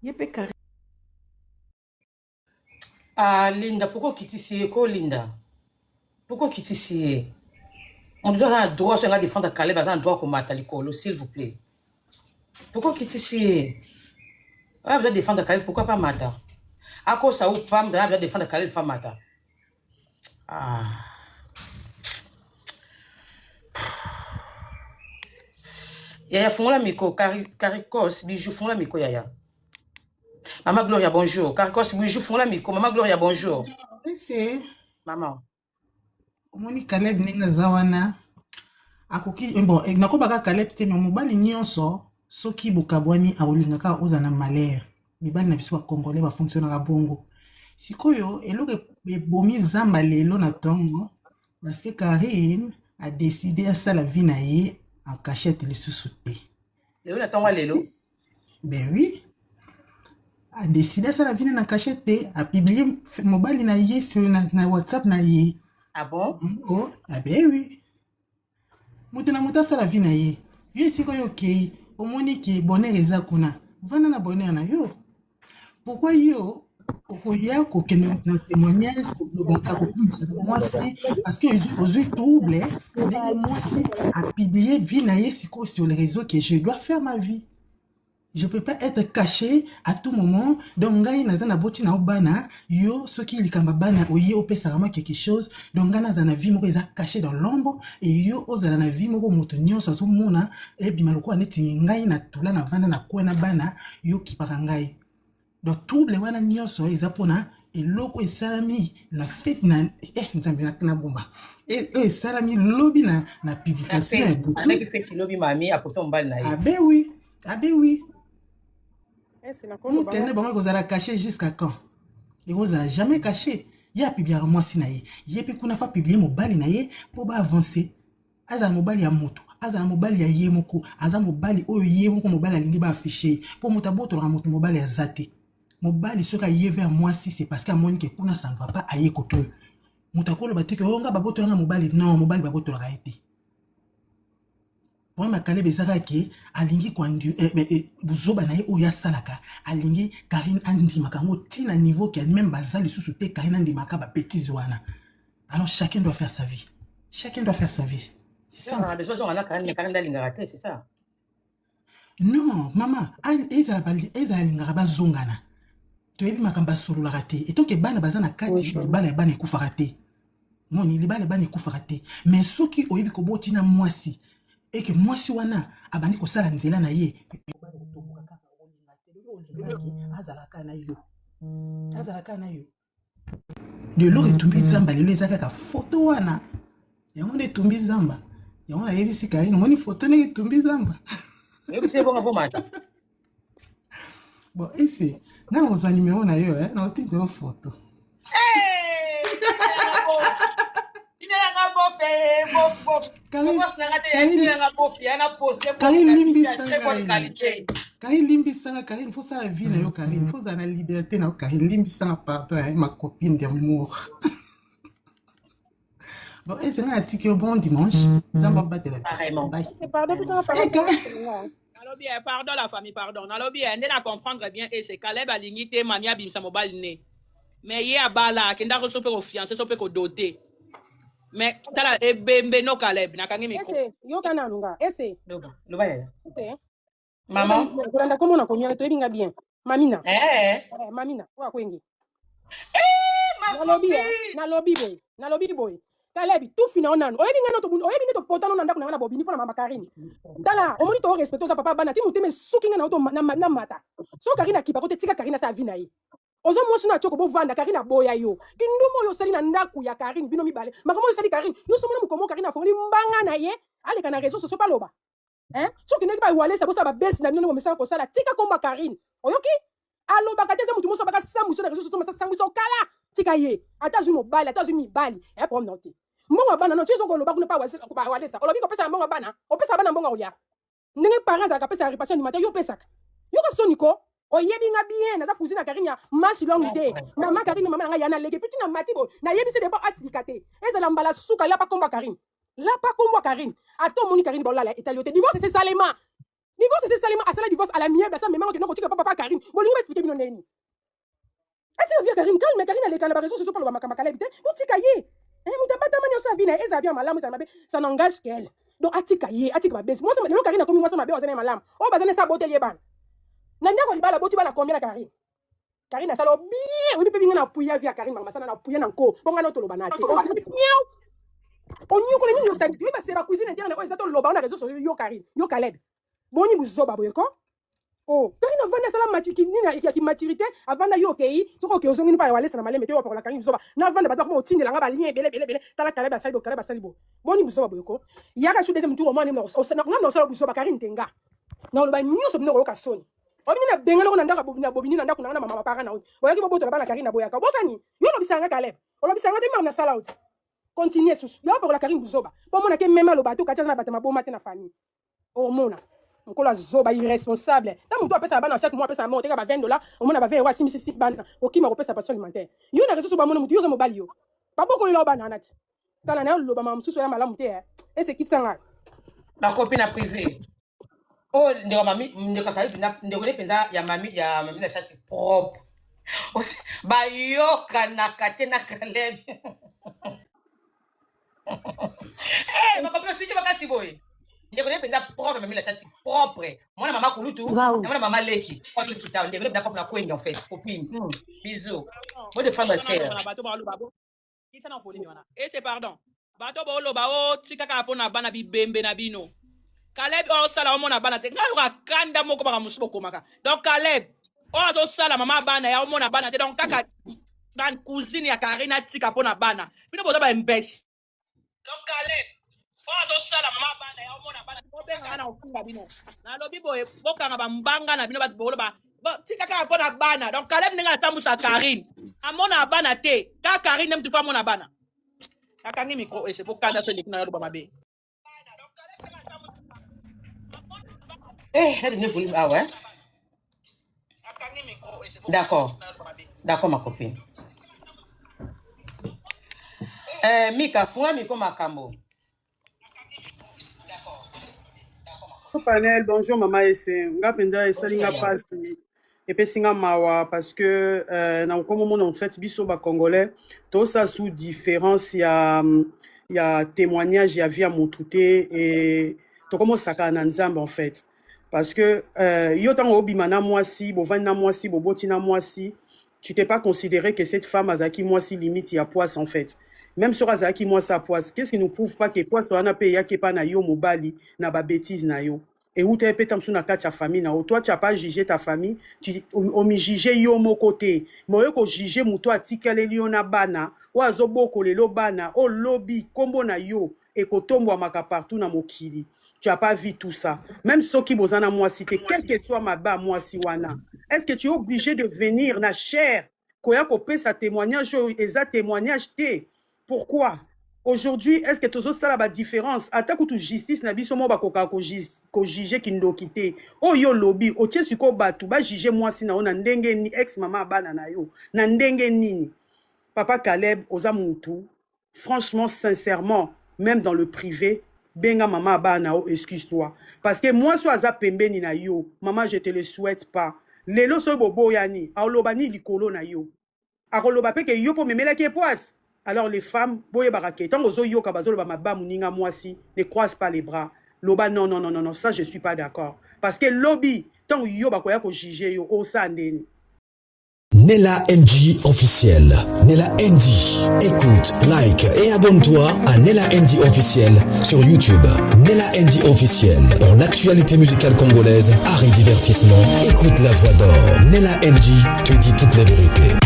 Ye mpe Karine Ah Linda, pourquoi okitisi ye ko Linda? Pourquoi okitisi ye? Moto aza na droit soki nga défendre Caleb aza na droit komata likolo s'il vous plaît. Pourquoi okitisi ye? Oya besoin défendre Caleb pourquoi pas mata? Akosa ou pas, moto aza besoin défendre Caleb fa mata. Ah. Yaya fungola micro, Caricos, bijou fungola micro yaya. Mama Gloria bonjour. Caricos bijou fungola micro. Mama Gloria bonjour. Ese Maman. Omoni Caleb ndenge aza wana akoki eh, bon eh, nakobaka Caleb te, me mobali nyonso soki bokabwani akolinga kaka ozala na malheur. Mibali na biso bacongolais bafonctionnaka bongo. Sikoyo eloko ebomi zamba lelo na ntongo parce que Karine a décidé asala vie na ye en cachette lisusu te. Lelo na ntongo ya lelo. Ben oui, a décidé asala vie na ye na cachette te, apublie mobali na ye sur na WhatsApp na ye. Ah bon? Oh, ah ben oui. Moto na moto asala vie na ye. Yo esika oyo okei, omoni ke bonheur eza kuna. Vanda na bonheur na yo. Pourquoi yo okoya kokende na témoignage kolobaka kokumisaka mwasi parce que ozwi trouble ndenge mwasi apublie vie na ye sikoyo sur les réseaux que je dois faire ma vie. Je peux pas être caché à tout moment. Donc ngai naza na boti na bana, yo soki likamba bana oye opesaka moi quelque chose. Donc ngai naza na vie moko eza caché dans l'ombre et yo ozala na vie moko moto nyonso azomona ebima lokola neti ngai na tula na vanda na coin na bana yo kipaka ngai. Donc trouble wana nyonso eza pona eloko esalami na fête na eh nzambe na na bomba. Oyo esalami lobi na Na publication ya feti, butu. alaki feti lobi mami aposta mobali na ye. Ah ben oui, ah ben oui. Ese nakoloba Mutene ngo bango ekozala caché jusqu'à quand? Ekozala jamais caché. Ye apubliaka mwasi na ye, ye mpe kuna fa publie mobali na ye mpo ba avancer. Azala mobali ya moto, azala mobali ya ye moko, aza mobali oyo ye moko mobali alingi ba affiche ye. Mpo moto abotolaka moto mobali aza te. Mobali soki aye vers mwasi c'est parce que amoni ke kuna ça ne va pas, aye kote oyo. Moto akoloba te ke oh nga babotolanga mobali, non, mobali babotolaka ye te. Problème ya Caleb eza kaka ke alingi ko eh, eh, eh, buzoba na ye oyo asalaka, alingi Karine andimaka yango ti na niveau ke même baza lisusu te, Karine andimaka ba bêtises wana. Alors chacun doit faire sa vie. Chacun doit faire sa vie. C'est simple. Ah, besoin zonga na Karine, mais Karine nde alingaka te, c'est ça. Non, mama, ezala ezala alingaka bazongana. Toyebi makambo basololaka te. Etant que bana baza na kati, libala ya bana ekufaka te. Moni, libala ya bana ekufaka te. Mais soki oyebi koboti na mwasi, et que mwasi wana abandi kosala nzela na ye, mobali okotomboka kaka, okolinga te. Soki olingaki, azalaka na yo. Azalaka na yo. Lelo etumbi zamba, lelo eza kaka foto wana. Yango nde etumbi zamba. Yango nayebisi Karine, omoni foto ndenge etumbi zamba. Oyebisi ye bongo fo mata. Bon, ese, nga nakozwa numero na yo, eh, nakotindela foto. Tinelanga bofe, bof, bof. Karine, Bof nanga te, Karine, tinelanga bof, ya na poste, bof Karine na limbisa très bonne ngai. qualité. Karine limbisa nga, Karine, faut sala vie na yo, Karine, faut ozala na liberté na yo, Karine, limbisa nga, pardon, eh, ma copine d'amour. Bon, ese nga natiki yo bon dimanche. Nzambe abatela biso. Pareillement. Bye. Pardon, pesanga Eh, parole. Karine. Nalobi eh, pardon la famille, pardon. Nalobi eh, nde na comprendre bien ese Caleb alingi te mami abimisa mobali ne. Mais ye abala akendaka so mpe kofiance so mpe kodote. Mais tala ebembe no Caleb nakangi micro. Ese yoka nanu nga ese. Loba, loba yaya. Ese Maman. Kolanda komona komiana toyebi nga bien. Mamina. Eh. Eh, mamina, oyo akwenge. Eh, ma Nalobi eh, copine. nalobi boye, nalobi boye. Kalebi, tufi na yo nanu. Oyebi nga no oyebi nde topotana na ndako na nga na bobini mpona mama Karine. Tala, omoni to respecte oza papa bana ti motema esuki nga na yo to na mata. So Karine akipa ko te tika Karine asala vie na ye. Ozo mwasi na tioko bovanda Karine aboya yo. Kindumba oyo osali na ndako ya Karine bino mibale. Makambo oyo osali Karine, yo somona mokomo Karine afongoli mbanga na ye, aleka na réseau sociaux paloba. Hein? Soki ndenge ba walesa bosala ba besi na bino ndenge bomesana kosala, tika komba Karine. Oyoki? Alobaka te eza motu moso abaka sambuso na réseau sociaux masa sambuso kala. Tika ye. Ata azwi mobali, ata azwi mibali, ya problème na yo te. Mbongo ya bana non, tu ezokoloba kuna pa walesa. Olobi kopesa mbongo ya bana, opesa bana mbongo ya kolia. Ndenge parent azalaka apesa repassation alimentaire, yo opesaka. Yoka soni ko. Oyebi nga bien, naza cousine ya Karine ya manche longue te. Mama Karine, mama na nga ya na leke puis na mati boye. Nayebisi depo asilika te. Ezala mbala suka lapa komba Karine. Lapa kombo Karine. Ata omoni Karine bolala etali yo te. Divorce c'est salema. Divorce c'est salema, asala divorce à la mienne, asa mema okende kotika papa Karine. Bolingi ba expliquer bino ndeni. Atika vie Karine calme, Karine aleka na ba réseaux sociaux paloba makambo Caleb te. Botika ye. Eh, moto abatama nyonso ya vie na ye, ezala vie ya malamu, ezala mabe, ça n'engage qu'elle. Donc atika ye, atika babesi. Mwasi lelo Karine akomi mwasi mabe, azali malamu. Oyo bazali esa aboteli ye bana. Na ndako libala boti bana combien na Karine? Karine asala bien, oyebi mpe binga na apuya vie ya Karine bango basala na apuya na nko. Bonga na toloba na te. Bien. Onyokola nini osali te? Oyeba se ba cuisine interne oyo eza toloba na réseaux sociaux yo Karine, yo Caleb. Boni buzoba boye ko? Oh, Karine avanda asala matiki nini ya kimaturité, avanda yo okei, soki okei ozongi mpa ya walesa na malembe te oyo apakola Karine buzoba. Navanda bato bakoma otindela nga ba lien ebele ebele ebele, tala Caleb asali bo, Caleb asali bo. Boni buzoba boye ko? Yaka su deuxième tour omoni nga na osala buzoba Karine te nga. Na oloba nyonso bino koyoka soni. Obini na bengana ko na ndako na bobini na ndako na nga na mama parent na oyo. Oyaki bobotola bana Karine na boyaka. Obosani? Yo olobisa nga Caleb. Olobisa nga te mama na sala oti. Continue susu. Yo apakola Karine buzoba. Po mona ke meme aloba to kati aza na bato maboma te na famille. Omona mokolo azoba irresponsable ta moto apesaka bana chaque mois apesaka moko teka ba 20 dollars omona ba 20 euro asimbisi bana okima kopesa pension alimentaire yo na réseau bamona moto yo oza mobali yo babokolela yo bana wana ti tala na yo loba mama mosusu ya malamu te eh. Ese kitisa ngai bakopi na privé oyo ndeko mami ndeko akabi mpenza ndeko ne mpenza ya mami ya mami na shati propre bayokanaka te na Caleb. Eh, bakopi osiki makasi boye ndeko ne mpenza propre mami na shati propre mwana mama kulutu na mwana mama leki okita ndeko ne mpenza propre na kwengi en fait copine. Bisous bo défendre sœur. Na bato baloba bo kita na volume wana ese pardon bato boloba o tika kaka mpona bana bibembe na bino. Caleb oyo osala omona bana te, ngai oyoka kanda moko baka mosusu bokomaka. Donc Caleb oyo azosala mama bana ya omona bana te, donc kaka ba cousine ya Karine atika mpona bana bino boza ba imbécile. Donc Caleb oyo azosala mama bana ya omona bana, bobengaka na kofunga bino nalobi boye bokanga bambanga na bino bato boloba tika kaka mpona bana. Donc Caleb ndenge atambusa Karine amona bana te, kaka Karine nde mutu mpo amona bana. Akangi micro ese po kanda so eleki na yaloba mabe. Eh, là, volume. Ah ouais. D'accord. D'accord, ma copine. Mika, funga miko makambo. Panel, bonjour Mama Ese. Nga mpenza esali nga pasi, epesi nga mawa parce que na komomona en fait biso ba Congolais tosala sous différence ya témoignage ya vie ya motu te et tokomosakana na Nzambe en fait parce que yo ntango obima na mwasi, bovandi na mwasi, boboti na mwasi, tu t'es pas considéré que cette femme azalaki mwasi limite ya poisse en fait. Même soki azalaki mwasi ya poisse, qu'est-ce qui nous prouve pas que poisse wana mpe eyaki epa na yo mobali na babêtise na yo euta ye mpe ta mosusu na kati ya famille na yo? Toi, tu as pas jugé ta famille, tu omijuge yo moko te, mais oye kojuge moto atikaleli yo na bana oyo azobokolela bana oyo lobi nkombo na yo ekotombwamaka partout na mokili. Tu as pas vu tout ça. Même soki boza na mwasi te, quel que soit mabe ya mwasi wana, est ce que tu es obligé de venir na chair koya kopesa témoignage oyo eza témoignage te? Pourquoi aujourd'hui est ce que tozosala badifférence? Ata kutu justice na biso moko bakokaka kojuge kindoki te. Oyo olobi otie sikoyo bato bajuge mwasi na yo na ndenge ni ex mama ya bana na yo na ndenge nini? Papa Caleb, oza mutu franchement, sincèrement, même dans le privé, benga mama ya bana na yo, excuse-toi parce que mwasi oyo aza pembeni na yo, mama, je te le souhaite pas. Lelo soki boboyani, aoloba nini likolo na yo? Akoloba mpe ke yo mpo omemelaki ye poisse. Alors les femmes, boyebaka ke ntango ozoyoka bazoloba mabe moninga mwasi, ne croise pas les bras, loba non, non, non, non, non, ça je suis pas d'accord, parce que lobi ntango yo bakoya kojuge yo, osala ndeni? Nella NG officiel. Nella NG. Écoute, like et abonne-toi à Nella NG officiel sur YouTube. Nella NG officiel. Pour l'actualité musicale congolaise, art et divertissement, écoute la voix d'or. Nella NG te dit toutes les vérités.